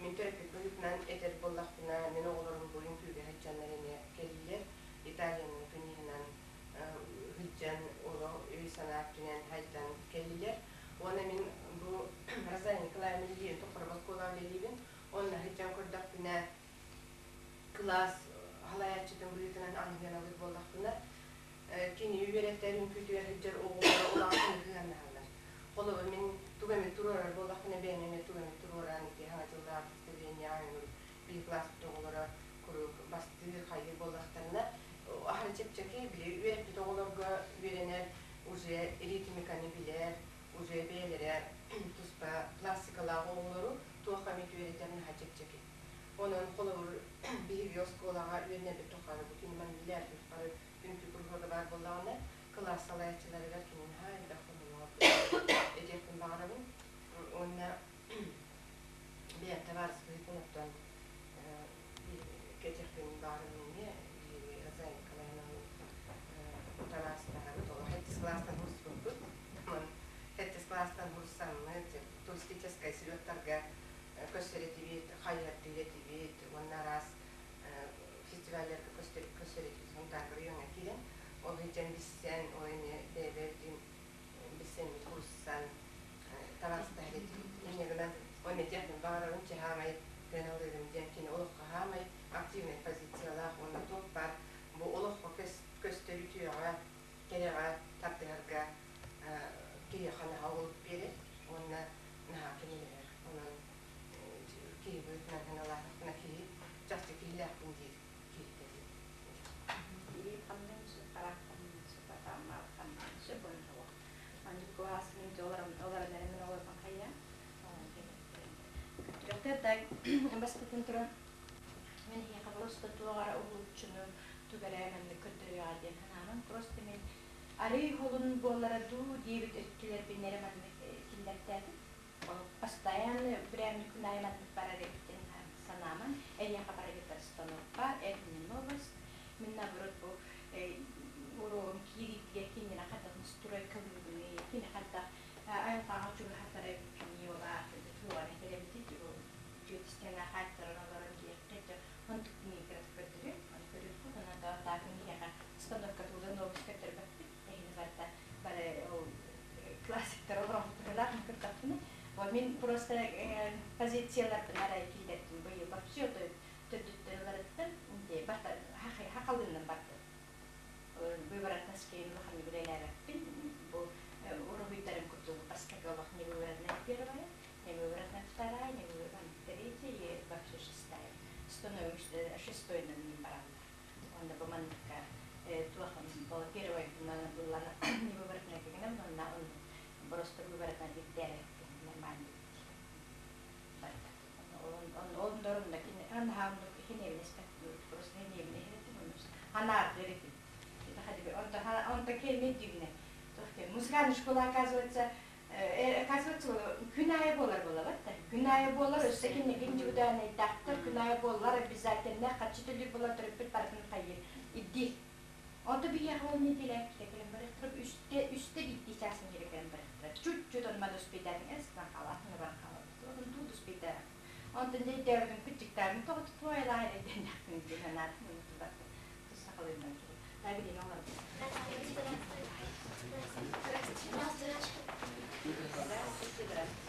Мин төрөппүт быһыытынан этэр буоллахпына, мин оҕолорум бу үҥкүүгэ сылдьаннар эмиэ кэллилэр. Италияны Туниһынан сылдьан, олох өй-санаа өттүнэн хайдан кэллилэр. Уонна мин бу Розалия Николаевна Ильин Тохоров оскуолаҕа үлэлиибин. Онно сылдьан көрдөхпүнэ, кылаас халайааччытын быһыытынан аныгыаналыыр буоллахпына, кини үөрэтэр үҥкүүтүгэр сылдьар оҕолоро улахан сыһыаннаһаллар. Холобур, мин тугу эмит туруорар буоллахпына, бэйэм эмиэ тугу эмит туруоран, ити саҥа дьыллаах представлениеҕа биир кылааспыт оҕолоро куруук бастыыр, хайыыр буоллахтарына, аһары чэпчэки, били үөрэппит оҕолорго үөрэнэр, уже ритмиканы билэр, уже бэйэлэрэ туспа пластикалаах оҕолору туохха эмит үөрэтэр наһаа чэпчэки. Онон холобур, биһиги оскуолаҕа үөрэнэрбит тухары бу кини манна үлэлээбитин тухары үҥкүү куруһуога баар буоллаҕына, кылаас салайааччыларыгар кини наһаа элбэх көмөнү оҥорбут этиэхпин баҕарабын. Уонна бэйэм табаарыс быһыытынан оттон кэтиэхпин баҕарабын эмиэ биһиги Розалия Николаевналыын табаарыстаһабыт. Ол сэттис кылаастан хурсубуппут. Сэттис кылаастан хурсаммыт, туристическай слеттарга көстөр этибит, хайыһардыыр этибит уонна араас фестивалларга көстөр этибит Сунтаарга райоҥҥа киирэн ол сылдьан билсэн, ол эмиэ бэйэбитин билсэммит, хурсан табаарыстаһар этибит. Инньэ гынан онно этиэхпин баҕарабын, чаһаамай сыаналыырым диэн кини олоххо хаамай активнай позициялаах уонна туох баар бу олоххо көстөр үтүөҕэ, кэрэҕэ тардыһарга киһиэхэ наһаа олук биэрэр уонна наһаа көмөлөһөр. Онон киһи быһыытынан сыаналаатахпына киһи чахчы киһилээхпин диир киһитэ диэн. Илиим сөп, хараахтам сөп, атааммаабыттам сөп уонна маннык кылаасын олорон эрэ мин олорбон хайа Көрдүөхтэр бастатан туран мин эһиэхэ просто туох эрэ уһулуччуну тугу эрэ маннык көрдөрүөҕэ диэн санааман просто мин арый холун буолара дуу диэбит өттүлэрбин эрэ маннык киллэртээтим. Постоянно прям күн аайы маннык барар эбит диэн санааман эйиэхэ барар постановка, это не новость. Мин наоборот бу уруогум киириитигэр кинини хайдах настройкалыыбыный, кини хайдах айылҕаҕа чугаһатара эбиккиний, ол аата туоҕар этэр эбитий, ол үтүөтүстэн хаайтаран олорон диэххэ онтук кыратык көрдөрүм, ону көрүөххүт, онон да таах миэхэ постановка тугу новость көрдөрбөппүт, эһини барыта бары ол классиктар олоҥхотулаах кыртахпына, вот мин просто позицияларбын арай киллэрдим быйыл вообще төрдүттэн уларыттым, хахалыынан бардым. Выворотноскейн улаханнык үлэлээбэппин, бу уруһуйдарым курдук бастакы олох не выворотная первая, не выворотная вторая, не выворотная третья и вообще шестая. Становишься шестой бараллар. Онно бу манныкка туох была первая была не выворотная дегенем, но он просто выворотная биттерэппин нормально барда. Он дорунда просто хинебине. Музыкальная школа, оказывается, оказывается, күн айы болар болар да. Күн айы болар, өссө киниги индивидуальныйдаахтар, күн айы болар, обязательно, хаччы төлүр болар, төрөппүт барытын хайыр. Идди. Онто биһиэхэ ол неделя кэлэн барыахтара, үстэ, үстэ биирдии чаасын кэлэн барыахтара. Чуть-чуть онума да успейдаатыҥ, эс хаалаатыҥ баран хаалабыт. Онтон туу успейдаах. Онтон дьэ күччүктаабын тоҕо туойалаах эрдэннэхпин диэн санаатым, унутубаппын. Тус сахалыырынан тугу. Та билин оҥорбут. Здравствуйте, здравствуйте.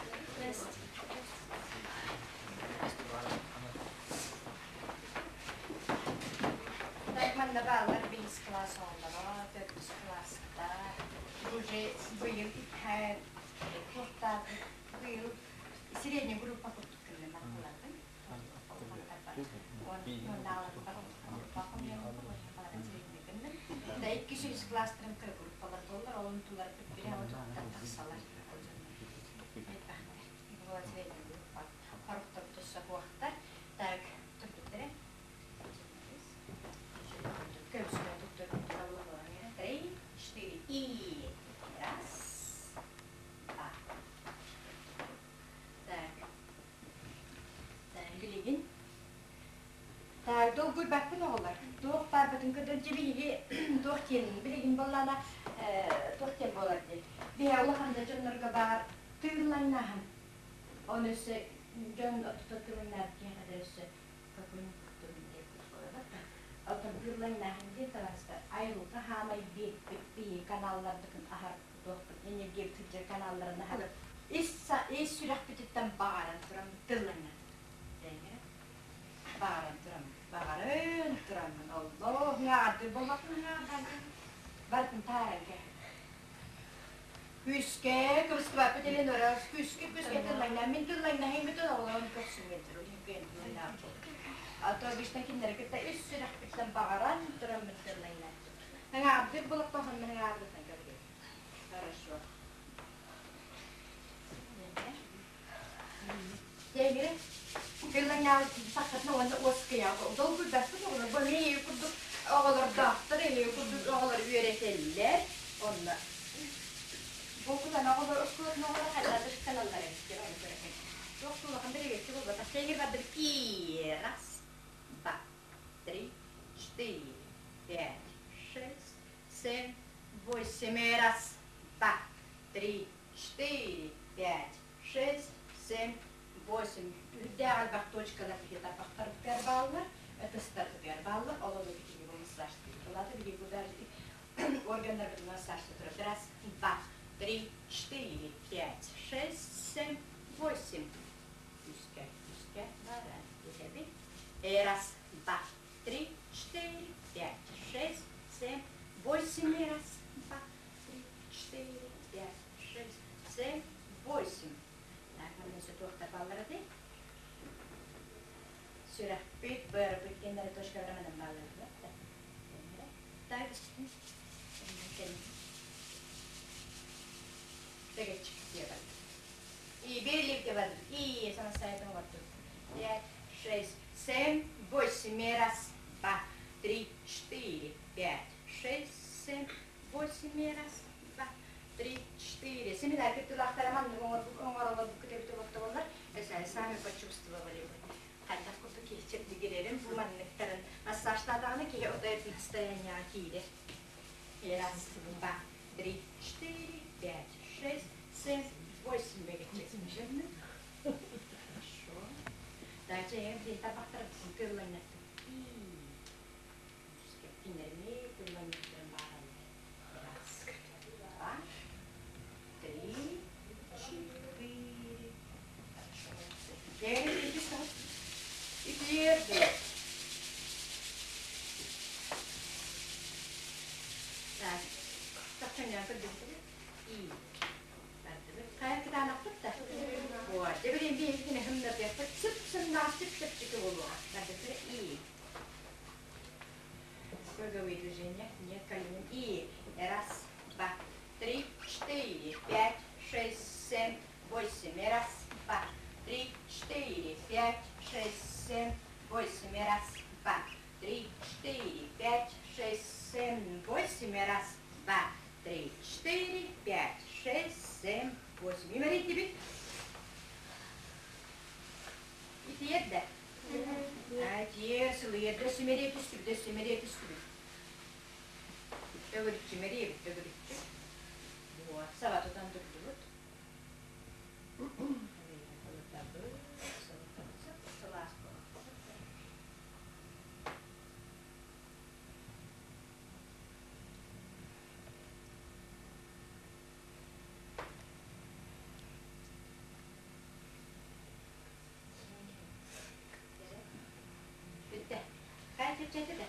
Так, манна бааллар бэһис кылаас оҕолоро, төрдүс кылааста. Уже быйыл туохтаабыт быйыл средняя группа курдук гынным аттыларбын. Да иккис үс класстарын кыра группалар буоллар, ол тулар бире отуттан тахсалар. Была средняя группа. Хорохтор туssa хуохтар. Так, турбуттары. Көмсүнэ туттар. Три, четыре и раз, два. Так. Так, билигин. Так, долгуйбаппын оҕолор. Туох баарбытын көрдөн биһиги туох диэн билигин боллаана туох диэн буолар диэн. Биһи улахан да дьоннорго баар тыыллаҥнаһан. Оны өссө дьон отута тылыннаат киэхэ да өссө какой-нибудь Оттон тыыллаҥнаһан диэн табаарыстар айылҕа хаамай биэрбит биһи каналлардыкын аһар туохпут энергия сылдьар каналларын аһар. Ис ис сүрэхпититтэн баҕаран туран тыллаҥна. Баҕаран туран, баҕарын тураммын, Аллах, ҥаарды боллахпын ҥаардан, барытын тааран кэһин. Күскэ кыбыстыбаппыт Элеонора, күскэ күскэ тыллаҥна, мин тыллаҥнаһын бүтүн оҕолорун көрсүммүт, А то обычно кинилэри кытта үс сүрэхпиттэн баҕаран тураммын тыллаҥна. Ҥаардыр булаттаһын ҥаардытан көргө. Хорошо. Дьэҥире тыллаҥнаабыт сахатына уонна уоскуйа долгуйбаппыт оҕолор бу эмиэ курдук оҕолордоохтор эмиэ курдук оҕолор үөрэтэллэр онно бу кутан оҕолор оскуолатын оҕолор хайдах каналлар эбит ону көрөккө туох тулахан бэрэбиэркэ буолбатах чэҥир бардыр и раз, два, три, четыре, пять, шесть, семь, восемь, раз, два, три, четыре, пять, шесть, семь, восемь. Үрдээх элбэх точкалар киһи тарбахтарбытыгар бааллар, ытыстарбытыгар бааллар, ол ону биһиги бу массаж Ладно, биһиги даже органнарбытын массаж турар. Раз, два, три, четыре, пять, шесть, семь, восемь. Үскэ, үскэ, баран иһэбит. Раз, два, три, четыре, пять, шесть, семь, восемь. Раз, два, три, четыре, пять, шесть, семь, восемь. Так, манна туохтар бааллар этэй? Сүрэхпит, быарбыт кэннere точкалара манан бааллар. Так, Тэгеччик диэбэт. И берлик диэбэт. И самостоятельно вот тут. Пять, шесть, семь, восемь. Раз, два, три, четыре, пять, шесть, семь, восемь. Раз, два, три, четыре. Семинар кыттыылаахтара маннык оҥороллор күтэбит олохтоболлар. Сами почувствовали бы. Хайдах курдук киһи чэбдигирэрин бу манныктарын массажтаатаҕына киһи отой настроениеҕа киирэр. Раз, два, три, четыре, пять, шесть, семь, восемь. Хорошо. Дальше я тарбахтар тыллаҥнаттым. Кинерми тыллаҥнаттым баараллар. Раз, два, три, четыре. Хорошо. Теперь Так, тахчаҥҥа көрдүбүт и хайа кытаанахпыт да вот дебилин биһиккини хымнатыахпыт сып сымнаҕас сып чэпчэки буолуоҕа бардыктара и круговые движения нет колени и раз, два, три, четыре, пять, шесть, семь, восемь, раз, два, три, четыре, пять, шесть, семь, восемь, раз, два, три, четыре, пять, шесть, семь, восемь, раз, два, три, четыре, пять, шесть, семь, восемь. Имэрийдибит. Итиэрдэ. Итиэр сылыйарда симэрийэ түстүбүт, симэрийэ түстүбүт. Төгүрүччү мэрийэбит, төгүрүччү. Вот, саба тутан турдубут. Сылаас Бүттэ. Хай чэпчээтэ.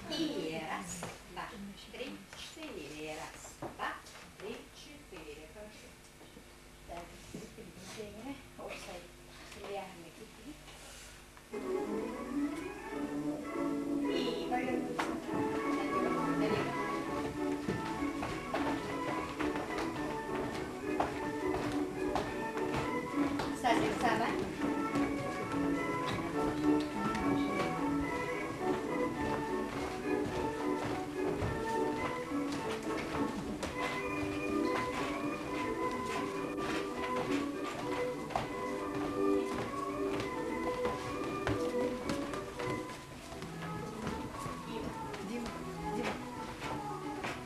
И раз, два, три, четыре. Раз, два, три, четыре. Хорошо. Так, И повернуться. Налево. Сазик, Сава. Дима, Дима.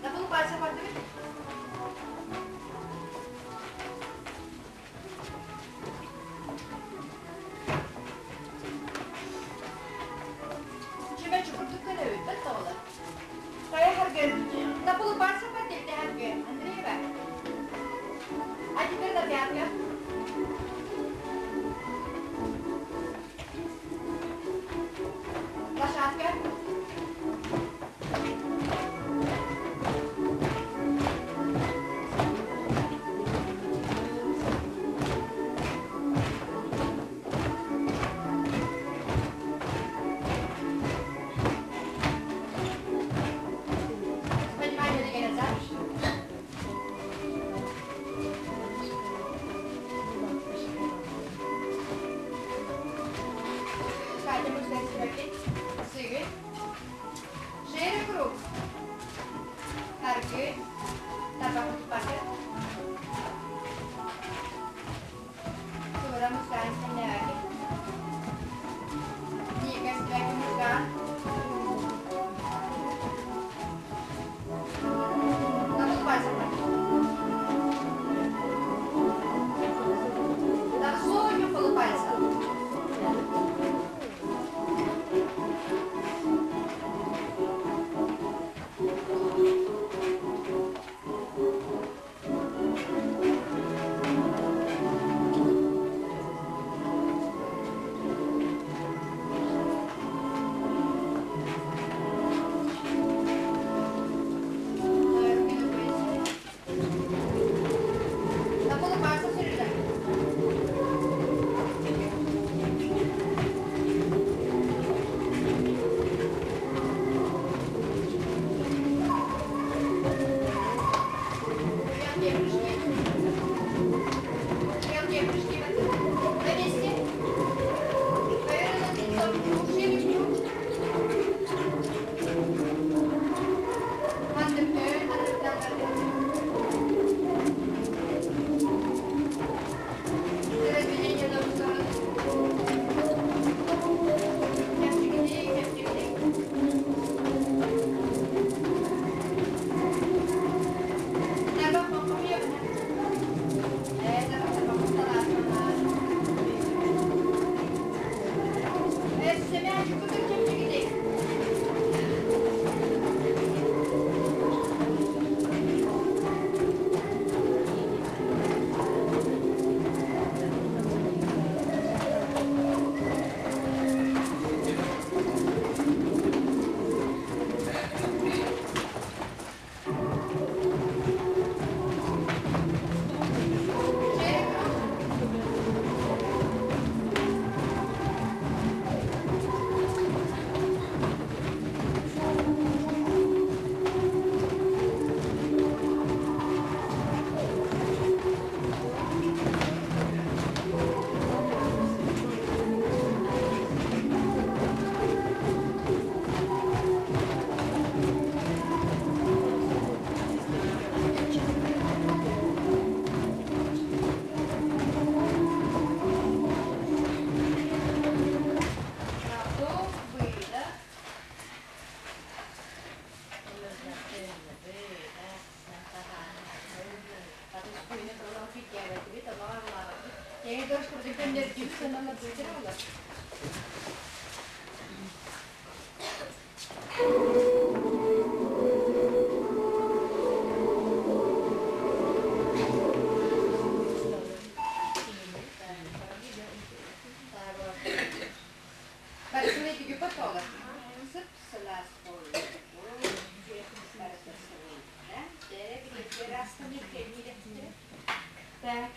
На полупальца поднимет. Чемечи курдук көнөбүт бат тоҕолор. Хайа харгын. На полупальца поднимите харгын. Андреева. А теперь на пятка. Лошадка. Поднимай ноги назад. Эйе дорожка көннөр дүүс санама дүүтер олар. Барысына түгү потолар. Сып сылаас болу. Так.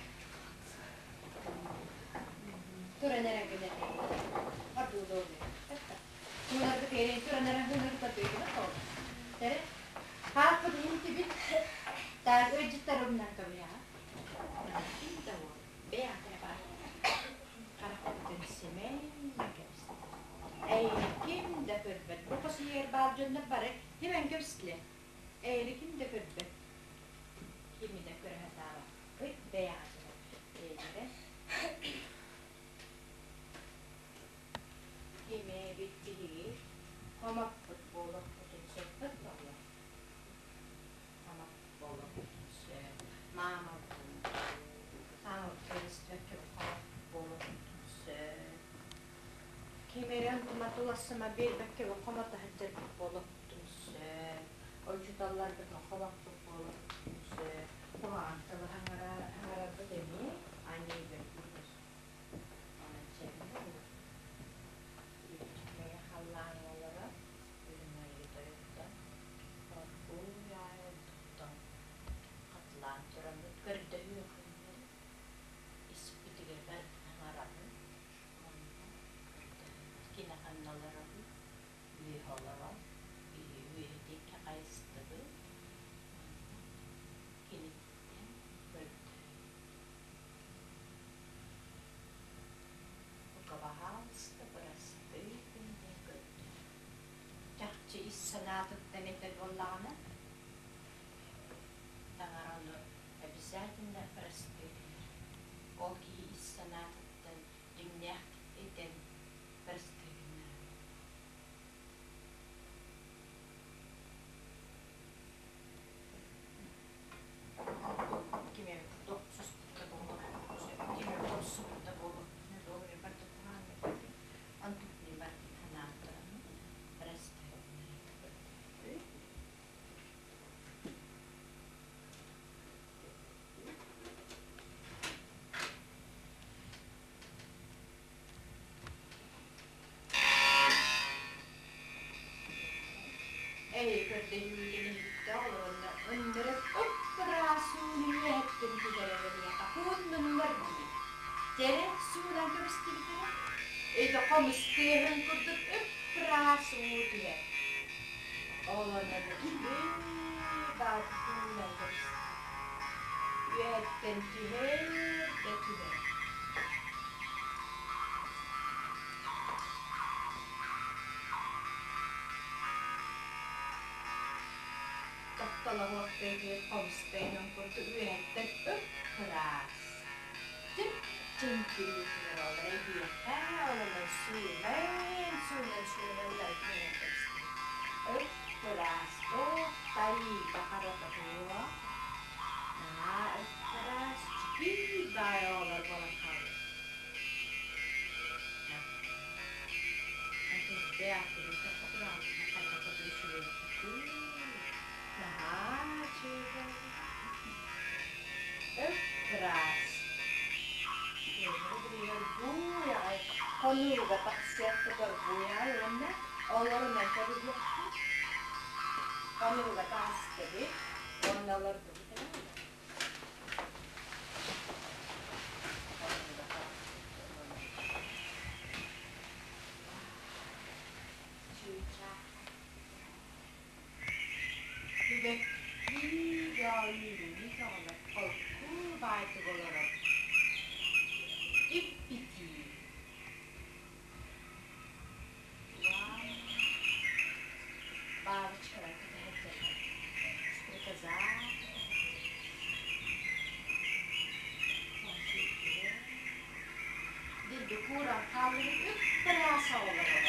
Так, өжүттарымнан кабыя. Ким да көрбөт. Бу косиер бар жоннор бары хемен көпсүле. Эйри ким да көрбөт. Кими да көрө хатаба. Ыт бэйаасына. Эйре. Киме биттиги. Хамаппыт болоппутун сөппөт боло. Хамап болоппутун сөп. Мама хамап болоппутун сөп. Кимерен туматулассыма бербекке комата хаджар болоптун сөп. Очуталлар бит хомаппыт болоптун сөп. Хуаантылы хаңара хаңарабыт эми ани бер. Ана чемне. Үчмeye халлаан олара үрүҥайы тойуттан оргууй туттан катылаан тураммыт көрдөһүү күннери испитигер бардын хаңарабын онно көрдөһөбүт кине ханналарабын үөһолорон үөһэтикке хайыстыбыт онно киниттен көрдөһөбүт. Укабаһаалыста бырастыы күнден көрдө. Чахчы ис санаатыттан этер боллаҕына таҥарону обязательно бырастыы гынар. Ол киһи ис санаатыттан дьиҥнээх этэн бырастыы гынар. Киме тохсуспутта буолуох, киме тохсубутта буолуох, долуя барда куһаан антупни бардын ханааттараны бырастыы гынар. Эй, көрдөһүүтүн иһиттэ олорунна ындырык ыппыраасууну үөһэттин түгэребениэхэ хууннуннар дии. Тере суунан көбүстибитире. Эйде хомустыыһын курдук ыппыраасуу түһэр. Олонна баатуунан көбүстү. Үөһэттен түһэр да түһэр. Тохтолоһуохтайгыр хомустайынан курдук үөһэттен ыппыраас. Тип чиҥкириитигэр олор эһиэхэ олонон суунан суунан суунан барытынан көбүстү. Ыппыраас туох тайыыта харата туох. Наа ыппыраас чүкүй баай оҕолор буолан хаалбыт. Ыппыраас. Хонууга тахсыахпытар буйай уонна олорунан кэбиһиэхпит. Хонууга таастыбыт, уонна олордубут. Түбэкки гаайыыны тоҕолор холку баайтык олорор. Иппитии. Бабочкалар кэтэһэллэр. Стрекоза. Дилби кууран хааллыбыт ыппырааса олорор.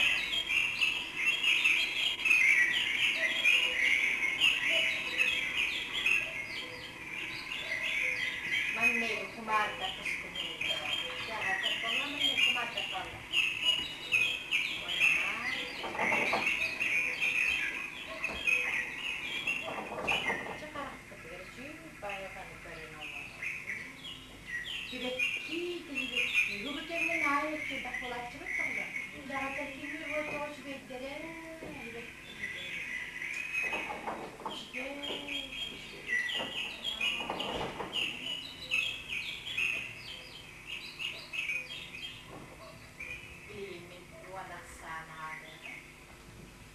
Маҥнайгы кумаардар көстөнөр. Сибэкки тиһибэкки. Бу кэмҥэ наайа элбэх буолааччыбыт тоҕо? Даҕатар кими тоҕо үчүгэйдэрэ сибэкки Үчүгэй, Билиммит уон ахсаан аадыаҕа.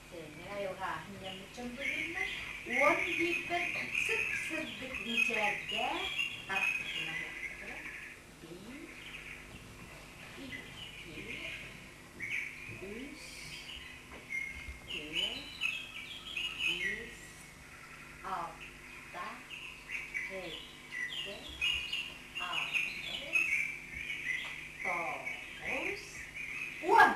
Сэрэнэр айылҕа аһынньаммыт дьон быһыыллар. 11-бэр сып-сырдык мичээрдээх харахпытын аһыахтара. Биир, икки, үс, түөрт, биэс, алта, сэттэ, аҕыс, тоҕус, уон.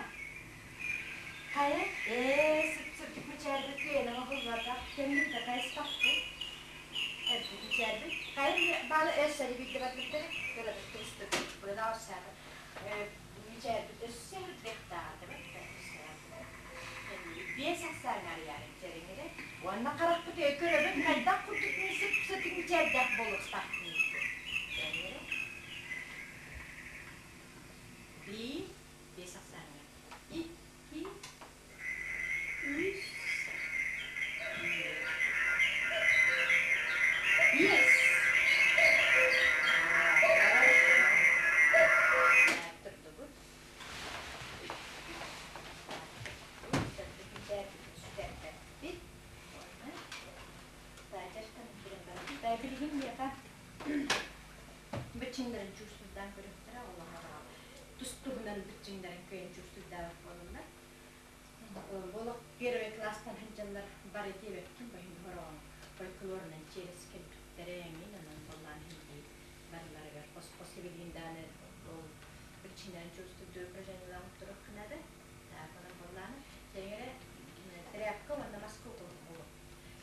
Хайа, ээ, сып-сырдык мичээрбит кыайан оҥоһуллубатах, кэннин такайыспаппыт. Эрдик мичээрбит. Хайа, баалы өссө биирдэ барбыттара, кыратык тубустук, быдан орсаата. Мичээрбит өссө үрдүөхтээҕэ, Биэс ахсааҥҥа арыйаарын чэриҥирэ. Уонна харахпыт өй көрөбүт хайдах курдук мин сып-сырдык мичээрдээх буолуохтаахпын диэн. Биир, биэс ахсааҥҥа. Икки, үс, биэс. Турдубут. Билигин миэхэ быччыҥнарын чувствуйдаан көрүөхтэрэ олоҕор тус-туһунан быччыҥнарын кыайан чувствуйдаабат буолаллар. Олох первый класстан сылдьаллар бары диэбэккин баһын хороҕон фольклорунан через кэлбиттэрэ эҥин онон боллаан иһин барыларыгар хос-хос сибилигин дааны ол причиннэрин чувствуйдуур упражнениелаах туруоххунада так онон боллааны тэҥэрэ тряпка уонна маска утуллубу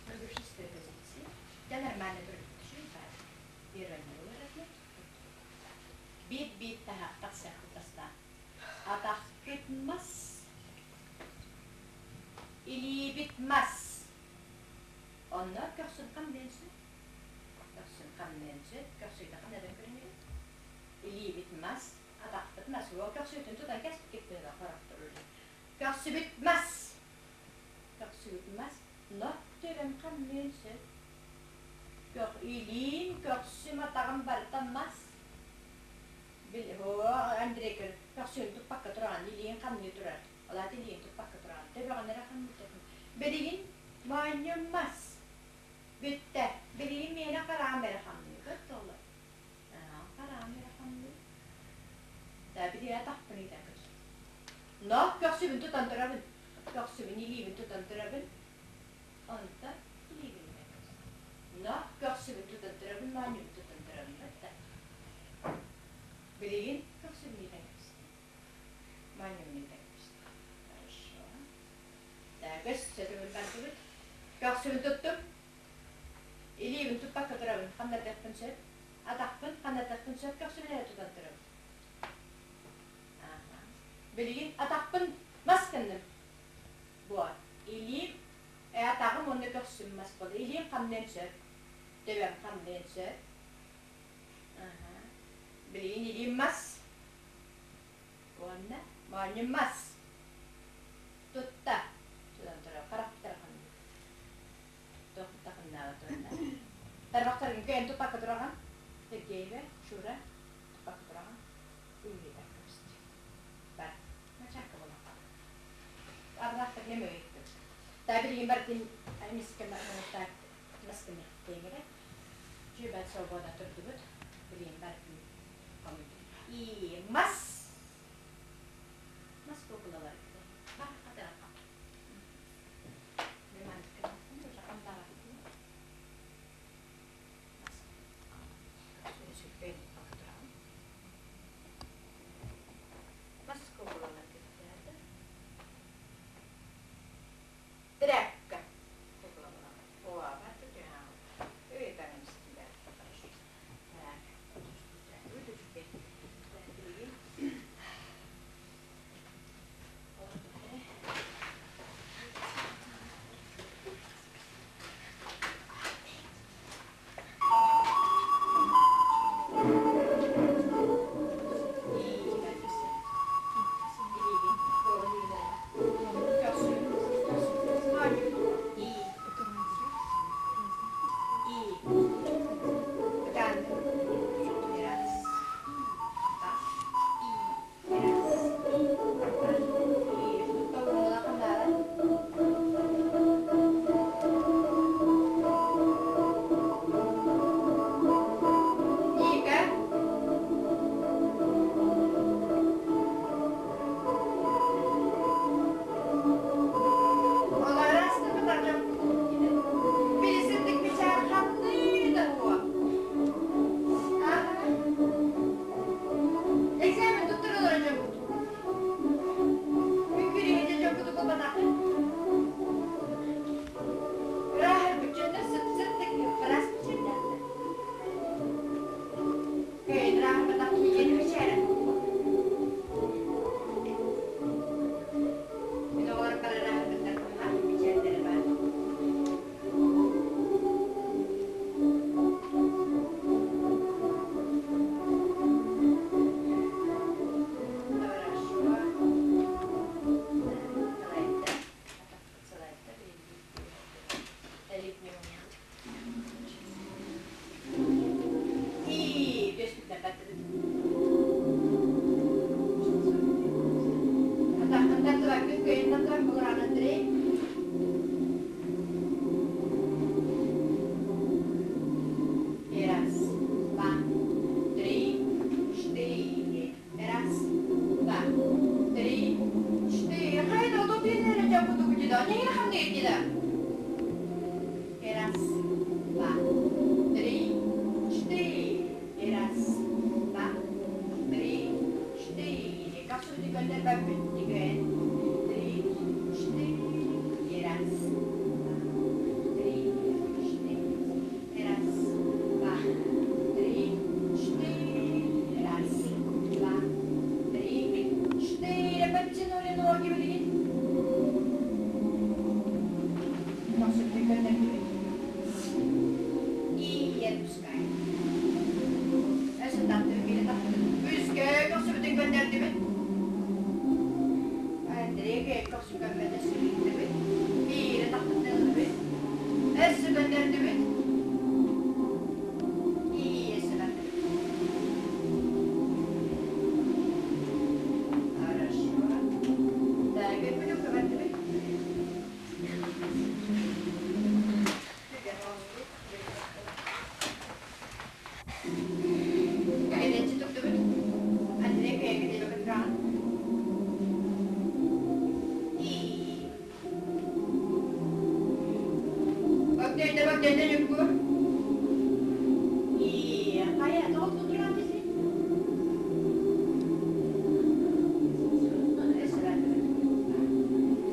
прогрессивная позиция я нормально турбут первая биир-биир таһах тахсыахпыт бастаан атахпыт мас илиибит мас онно көхсүн хамныан сөп көхсүн хамныан сөп көхсүйдэ хамнатан көрүнүбүт илиибит мас атахпыт мас уол көхсүтүн тутан кэспиккит быһыыга хорохторор көхсүбүт мас көхсүбүт мас но төбөм хамныан сөп көх илиим көхсүм атаҕым барыта мас Бил Андрей көр көхсүн туппакка тураҕын илииҥ хамныы турар ол аата илииҥ туппакка тураҕын төбөҕүн эрэ хамныыр билигин моонньум мас Бүттэ. Билигин миэнэ хараам эрэ хамныыр. Толло. Хараам эрэ хамныыр. Да билиэ атахпын ыйда көр. Но көхсүбүн тутан турабын. Көхсүбүн илиибин тутан турабын. Онтон илиибин ыйда көр. Но көхсүбүн тутан турабын, моонньубун тутан турабын. Бытта. Билигин көхсүбүн ыйда көрүстүм. Моонньубун ыйда көрүстүм. Хорошо. Так, өссө төгүл бардыбыт. Көхсүбүн туттум. Илиибин туппакка турабын, ханнардыахпын сөп. Атахпын ханнардыахпын сөп, көхсүбүн эрэ тутан турабын. Ааха. Билигин атахпын мас гынным. Буо. Илиим, атаҕым уонна көхсүм мас буолла. Илиим хамныан сөп. Төбөм хамныан сөп. Ааха. Билигин илиим мас. Уонна моонньум мас. Тутта. Тутан турар. Харахпыттара ханнык. Туох тахыннааҕа туонна. Тарбахтаргын көйөн туппакка тураҕын. Сергеева, Шура, туппакка тураҕын. Үйүтэ көбүстү. Бар. Мачаакка буолан хаалла. Арнаахтар нем өйөттүм. Та билигин бардын мискэ маскыны теңире. Чүбэт свобода турдубут. Билигин бардын хомуйдум. И мас. Мас кукулалар. Бар хатыраққа. Мас кукулалар кеттерді. Тряпка. Кукулалар. О, бар. Өй, Так. Перекидаем. Раз, два, три, четыре. Раз, два, три, четыре. Как сүрдүкөннөр бөппүттүгэн. Три, четыре. Раз, два, три, четыре. Раз, два, три, четыре. Раз, два, три, четыре. Подтянули ноги, билигин. И отпускаем. Хорошо. Так,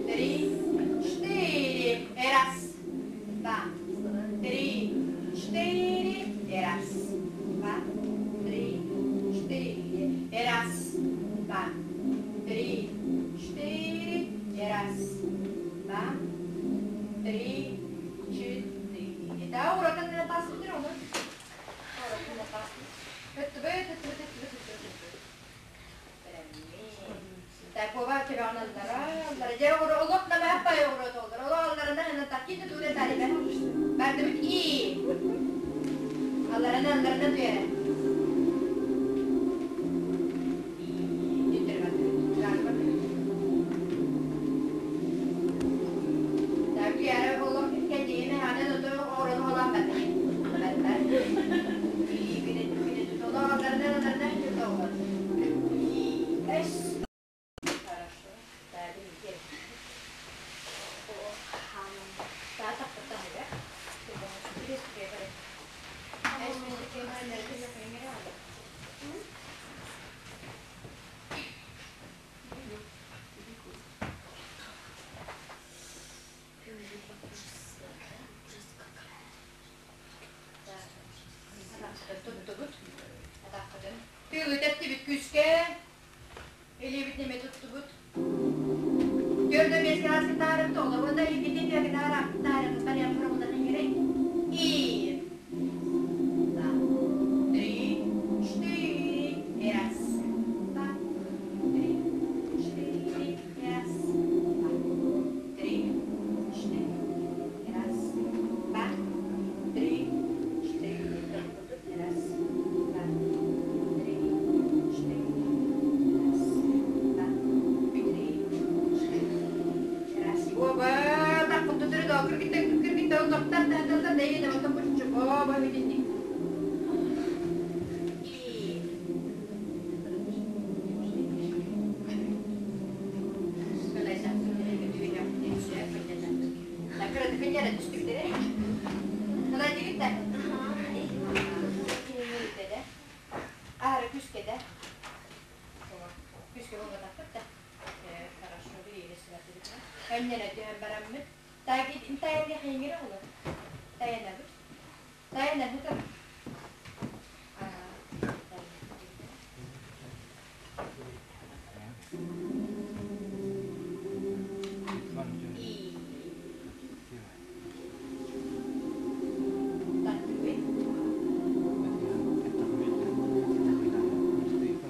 Три, четыре, раз, два, три, четыре, раз, два, три, четыре, раз, два, три, четыре, раз, два, три, четыре. Да, урокын тасып оны. Урокын тасып. Өттүбөт, өттүбөт, өттүбөт, өттүбөт. Так, ова тебаналлара, аллара. Же олох нама аппай оро толдор. Олох алларына хана такки туре талибе. Бардыбыт и. Алларына алларына туяра. Так, яра олох кедине хана ото орон холан бат. Бат. И бине бине олох алларына алларына толдор. И эс. Хорошо. Так, иди. Тыылы тәттибит күскә, элебит неме туттубут. Көрдө беске аскы тарып толы, онда иките тәге тарап, тарып, барям фырмыдан керек. И два, три, четыре, раз, два, три, четыре, раз, два, три, четыре, раз, два, три, четыре, раз, два, три, четыре, раз, два, три, четыре, раз. Оба, так вот тут кыргытта кыргытта токтар да да да да да вот оба видите. И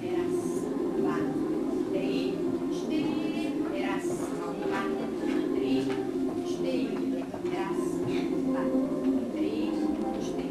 Раз, два, три, четыре, раз, два, три, четыре, раз, два, три, четыре.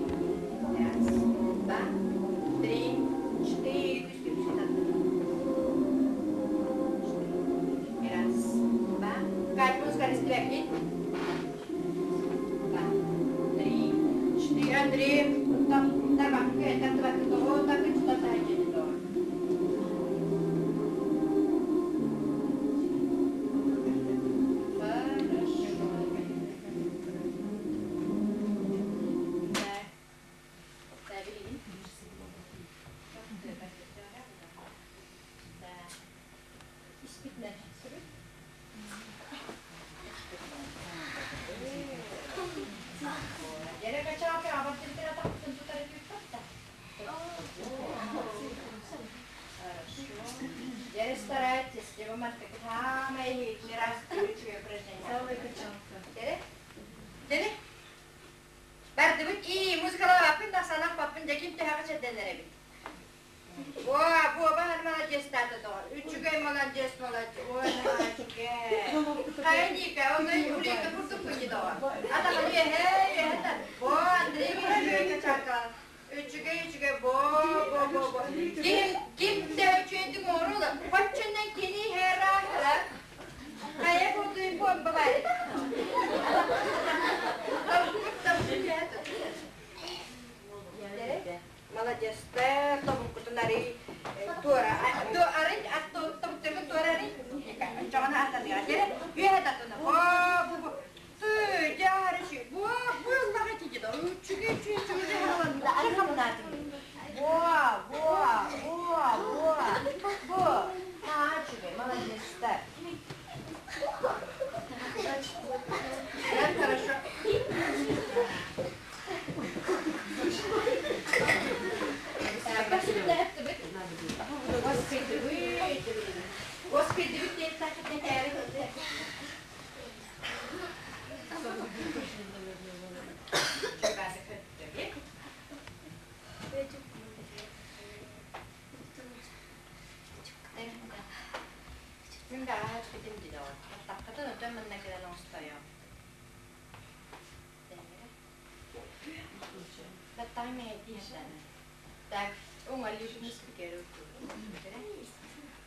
Дьэ, старайтесь, дьэ, мантык самое мирастующее упражнение. Целая качалка. Дьэ, дьэ, бардыбыт и музыкалаабаппын да санаах паппын дьэ ким төһөҕө чэрдэнэр эбит. Буа, буоба молодец тата доҕор. Үчүгэй молодец, молодец. Ой, үчүгэй. Хайа Ника, онно Улика курдук кунни доҕор. Атаҕын үөһэ, үөһэ. Бо, Андрей үчүгэй качалка. Үчүгэй, үчүгэй, бо, бо, бо, бо. Ким, ким да үчүгэйдик оҥорула. Хоччунан кини хера, хайа курдук бомба бар. Молодецтар, тобуккутун ари туора, ары тобуктаргын туора ари. Ончоҕуна атаныга. Дьэ, үөһэ татына. Бо, бу, бу. Тыы, дьэ, ари бу, бу ыллаҕа тиийdi. Үчүгэй, үчүгэй, үчүгэй хамнатым. Бо, бо, бо, бо, бо. Наһаа үчүгэй, молодецтар. Хорошо.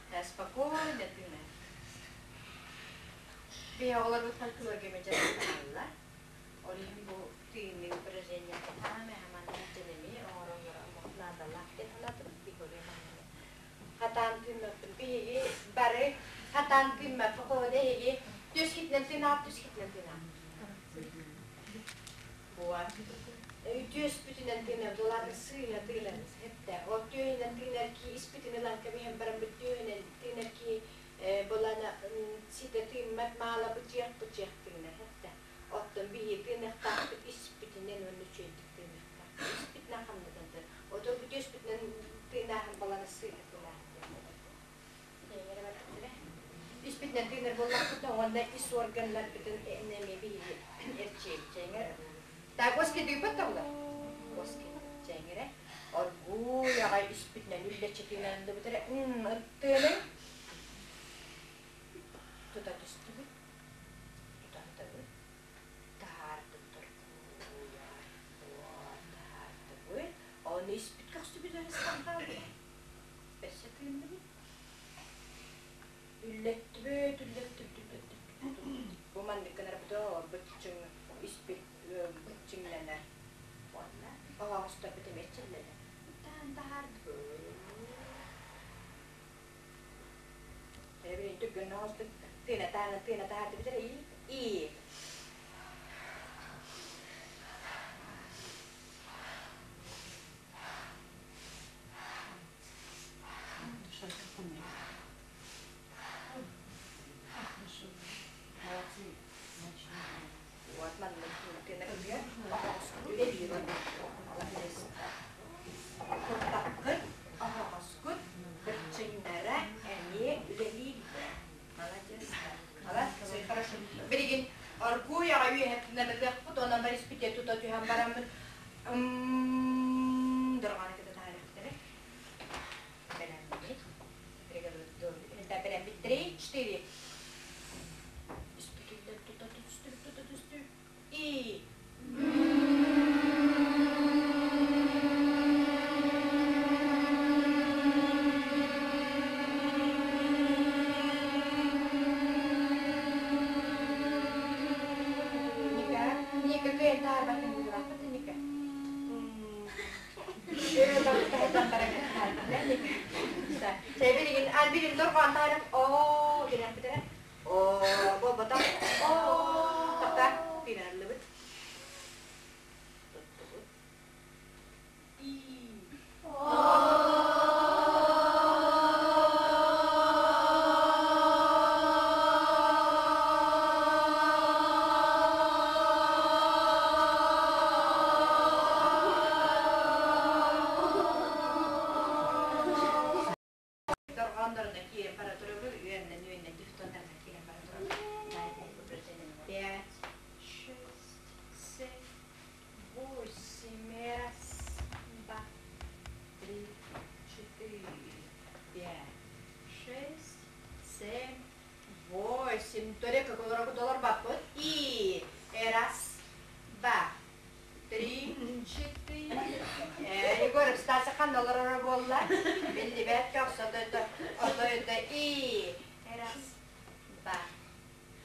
Так, спокойно тыына. Биһи оҕолорбут фольклорга мечеталлар. Ол иһин бу тыыныы упражнение хааме хаманна дьэнэми оҥороннор наадалаах диэн санаатыбыт биһи хатаан тыыннаппын биһиги бары хатаан тыыннаппы холода эһиги түс хитнен тыынаап түс хитнен тыынаап. Буа. Түс бүтүнэн тыынар долааты сыыйа тыынарыз хепте. Ол түөһүнэн тыынар ки испитин ылан кэбиһэн баран бүт түөһүнэн тыынар ки болана сите тыыммат маала бычыах бычыах тыынар хепте. Оттон биһи тыыныктаахпыт испитинэн уонна үчүгэйдик тыыныктаах. Испитинэн хамнатан тын. Ото бу түөспүтүнэн тыынааһын балана сыыйа тыынааһын. Испитинэн тыынар буоллахпытына уонна ис органнарбытын эннэми биһи эрчиэччэҥэр. Так, оски дыйбат табылар. Оски чэҥэрэ. Оргууй аҕай испитинэн үллэччитинэн дыбытыра ыттыаны тута түстүбүт. Тутантыбыт. Таһаардыбыт оргууй аҕай. Таһаардыбыт. Оны испит көхсүбүт арыстан хаалбыт. Өссө тыынныбыт. Үллэттибит, үллэттибит, үллэттибит. Бу маннык гынарбыт бытчыҥ испит бытчыҥнанар. Уонна оһоҕостор битэмиэччиллэнэр. Таан таһаардыбыт. Эбин түргэн оҕостук тыына таана тыына таһаардыбыт эрэ и Вот маннык тыына кытыгар оһоҕоскут үлэлиир. Куртаххыт, оһоҕоскут быччыҥнара эмиэ үлэлииллэр. Молодец. Молодцы, хорошо. Билигин оргууй аҕай үөһэттинэн ылыахпыт, онон бариспите тута түһэн бараммыт дорҕоonu кытта таһаарыахтара. Бэлэммит. Бэлэммит. Три, четыре. Испитиллэр тута түстүр, тута түстүр. И. Ника, Ника, кыайан таһаарбатын быһыылаахпыт, Ника. Билигин билигин дорҕоон таһааран оо диэн Оо, буолбатах. Оо, тоқта тыынарыллыбыт. Туттубут. И. Дорҕооннорунан киирэн Восемь. Только доллар баппыт. И раз, два, три, четыре. Егор, кстати, хан доллар буолла. Биллибэт көхсөтө отойда и раз, два,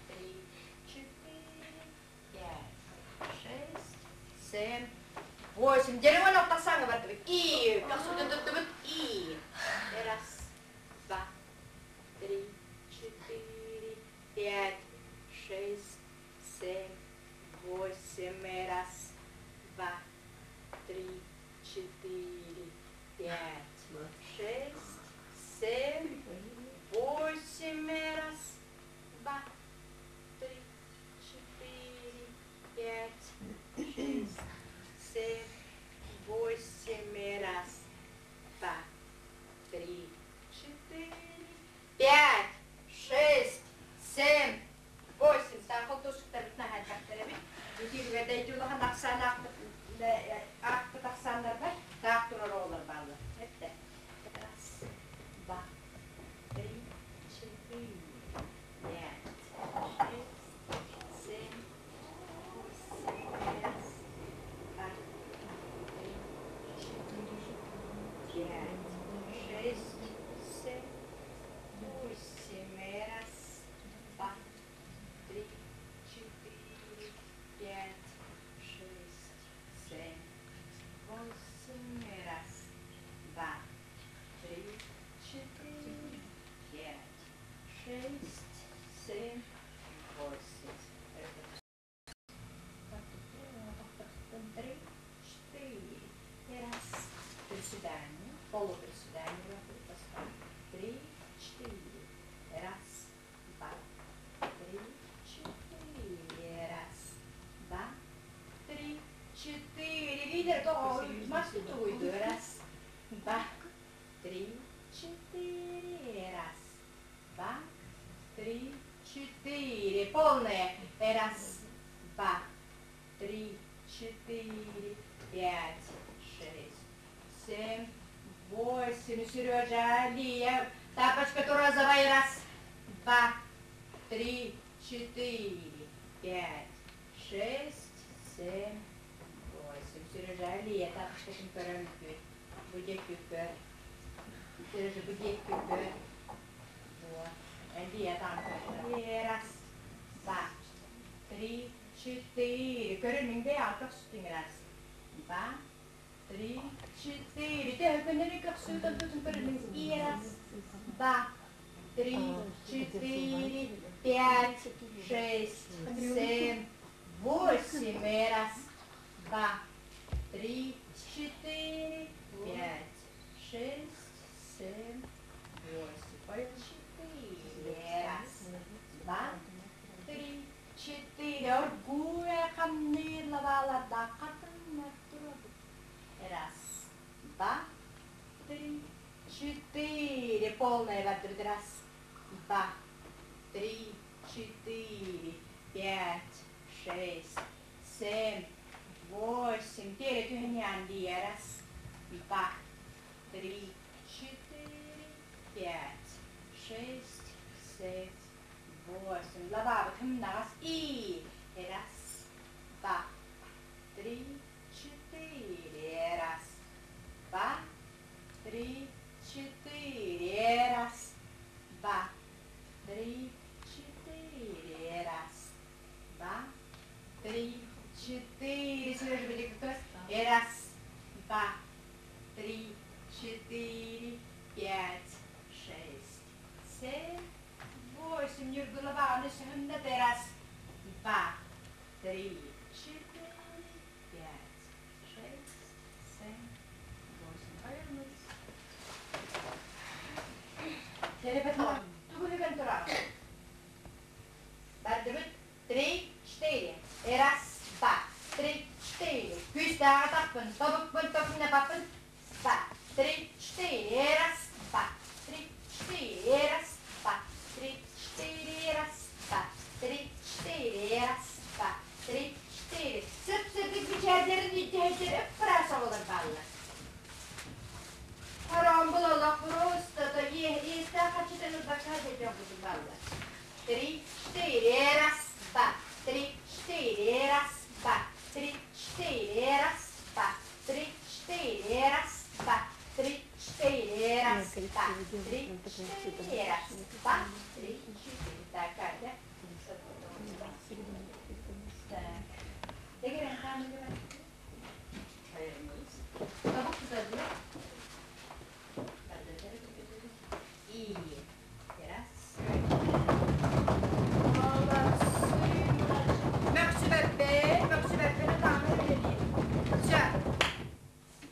три, четыре, пять, шесть, семь, восемь. Дерево тахсаңы бардыбыт. И көхсөтө туттубут. И раз, два, три, четыре, пять, шесть, семь, восемь. Раз, два, три, четыре, пять, шесть, семь, восемь. Раз, два, три, четыре, пять, шесть, семь, восемь. Раз, два, три, четыре, пять, шесть, семь, восемь. Саахал тусуктарытна хайбактарабит. Бүтүргә дәйтулахан ахсаан аахпыт ахсааннар бар, таах турар оҕолор бааллар. Этте. Раз, два, три, четыре, пять, шесть, семь, восемь. Раз, два, три, четыре, пять, шесть, семь, восемь. Раз, два, три, четыре, пять, шесть, семь, восемь. Раз, два, три, четыре, пять, шесть, семь, восемь. Три, четыре. Раз. Приседание. Полуприседание. Три, четыре. Раз, два, три, четыре. Раз, два, три, четыре. Лидер, то массу туйду. Раз, два, три, четыре. Раз, два, три, четыре. Полное. Раз, два, три, четыре, пять, шесть, семь, восемь. Сережа, Алия. Тапочка розовая. Раз, два, три, четыре, пять, шесть, семь, восемь. Сережа, Алия. Тапочка темперамент. Будет күпер. Сережа, будет күпер. Вот. Алия там. Раз, два, три, четыре. Көрүнүңдэ алтах сүтүң. Раз, два, три, четыре. Те көннөрү көксүтөн тутун көрүнүң. И раз, два, три, четыре, пять, шесть, семь, восемь. Раз, два, три, четыре, пять, шесть, семь, восемь. Четыре. Раз, два, три, четыре. Оргуя хамныр лавала да Раз, два, три, четыре. Полная вода. Раз, два, три, четыре, пять, шесть, семь, восемь. Теперь Раз, два, три, четыре, пять, шесть, семь, восемь. Лавава нас и раз, два, три, четыре. Раз, два, три, четыре. Раз, два, три, четыре. Раз, два, три, четыре. Сережа, будет кто? Раз, два, три, четыре, пять, шесть, семь, восемь. Голова, Раз, два, три, четыре, пять, шесть, семь, восемь. Повернулись. Три, четыре. Раз, два, три, четыре. Күстәгә таппын, табыппын, топны баппын. Два, три, четыре. Раз, два, три, четыре. Раз, два, три, четыре. Раз, два, три, четыре. Раз, два, три, четыре. Сып-сырдык бичәрдерин итәһәтер өппәрәсә булыр баллар. Харам булалар просто то е, е, хачытын бака дәҗә булыр баллар. Три, четыре, раз, два, три, четыре, раз, два, три, четыре, раз, два, три, четыре, раз, два, три, четыре, раз, два, три, четыре, раз, два, три, четыре. Так, Катя. Так. Дегерен хаамыгы Тобук тутардыы. И раз. Молодцы, Мөксүбэппин, мөксүбэппин ытаамы үлэлиир. Все.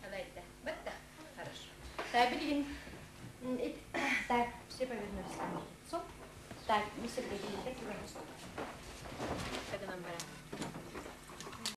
Алайда. Бытта. Хорошо. Так, билигин. Так, все повернулись ко мне лицом. Так, мы сергеем.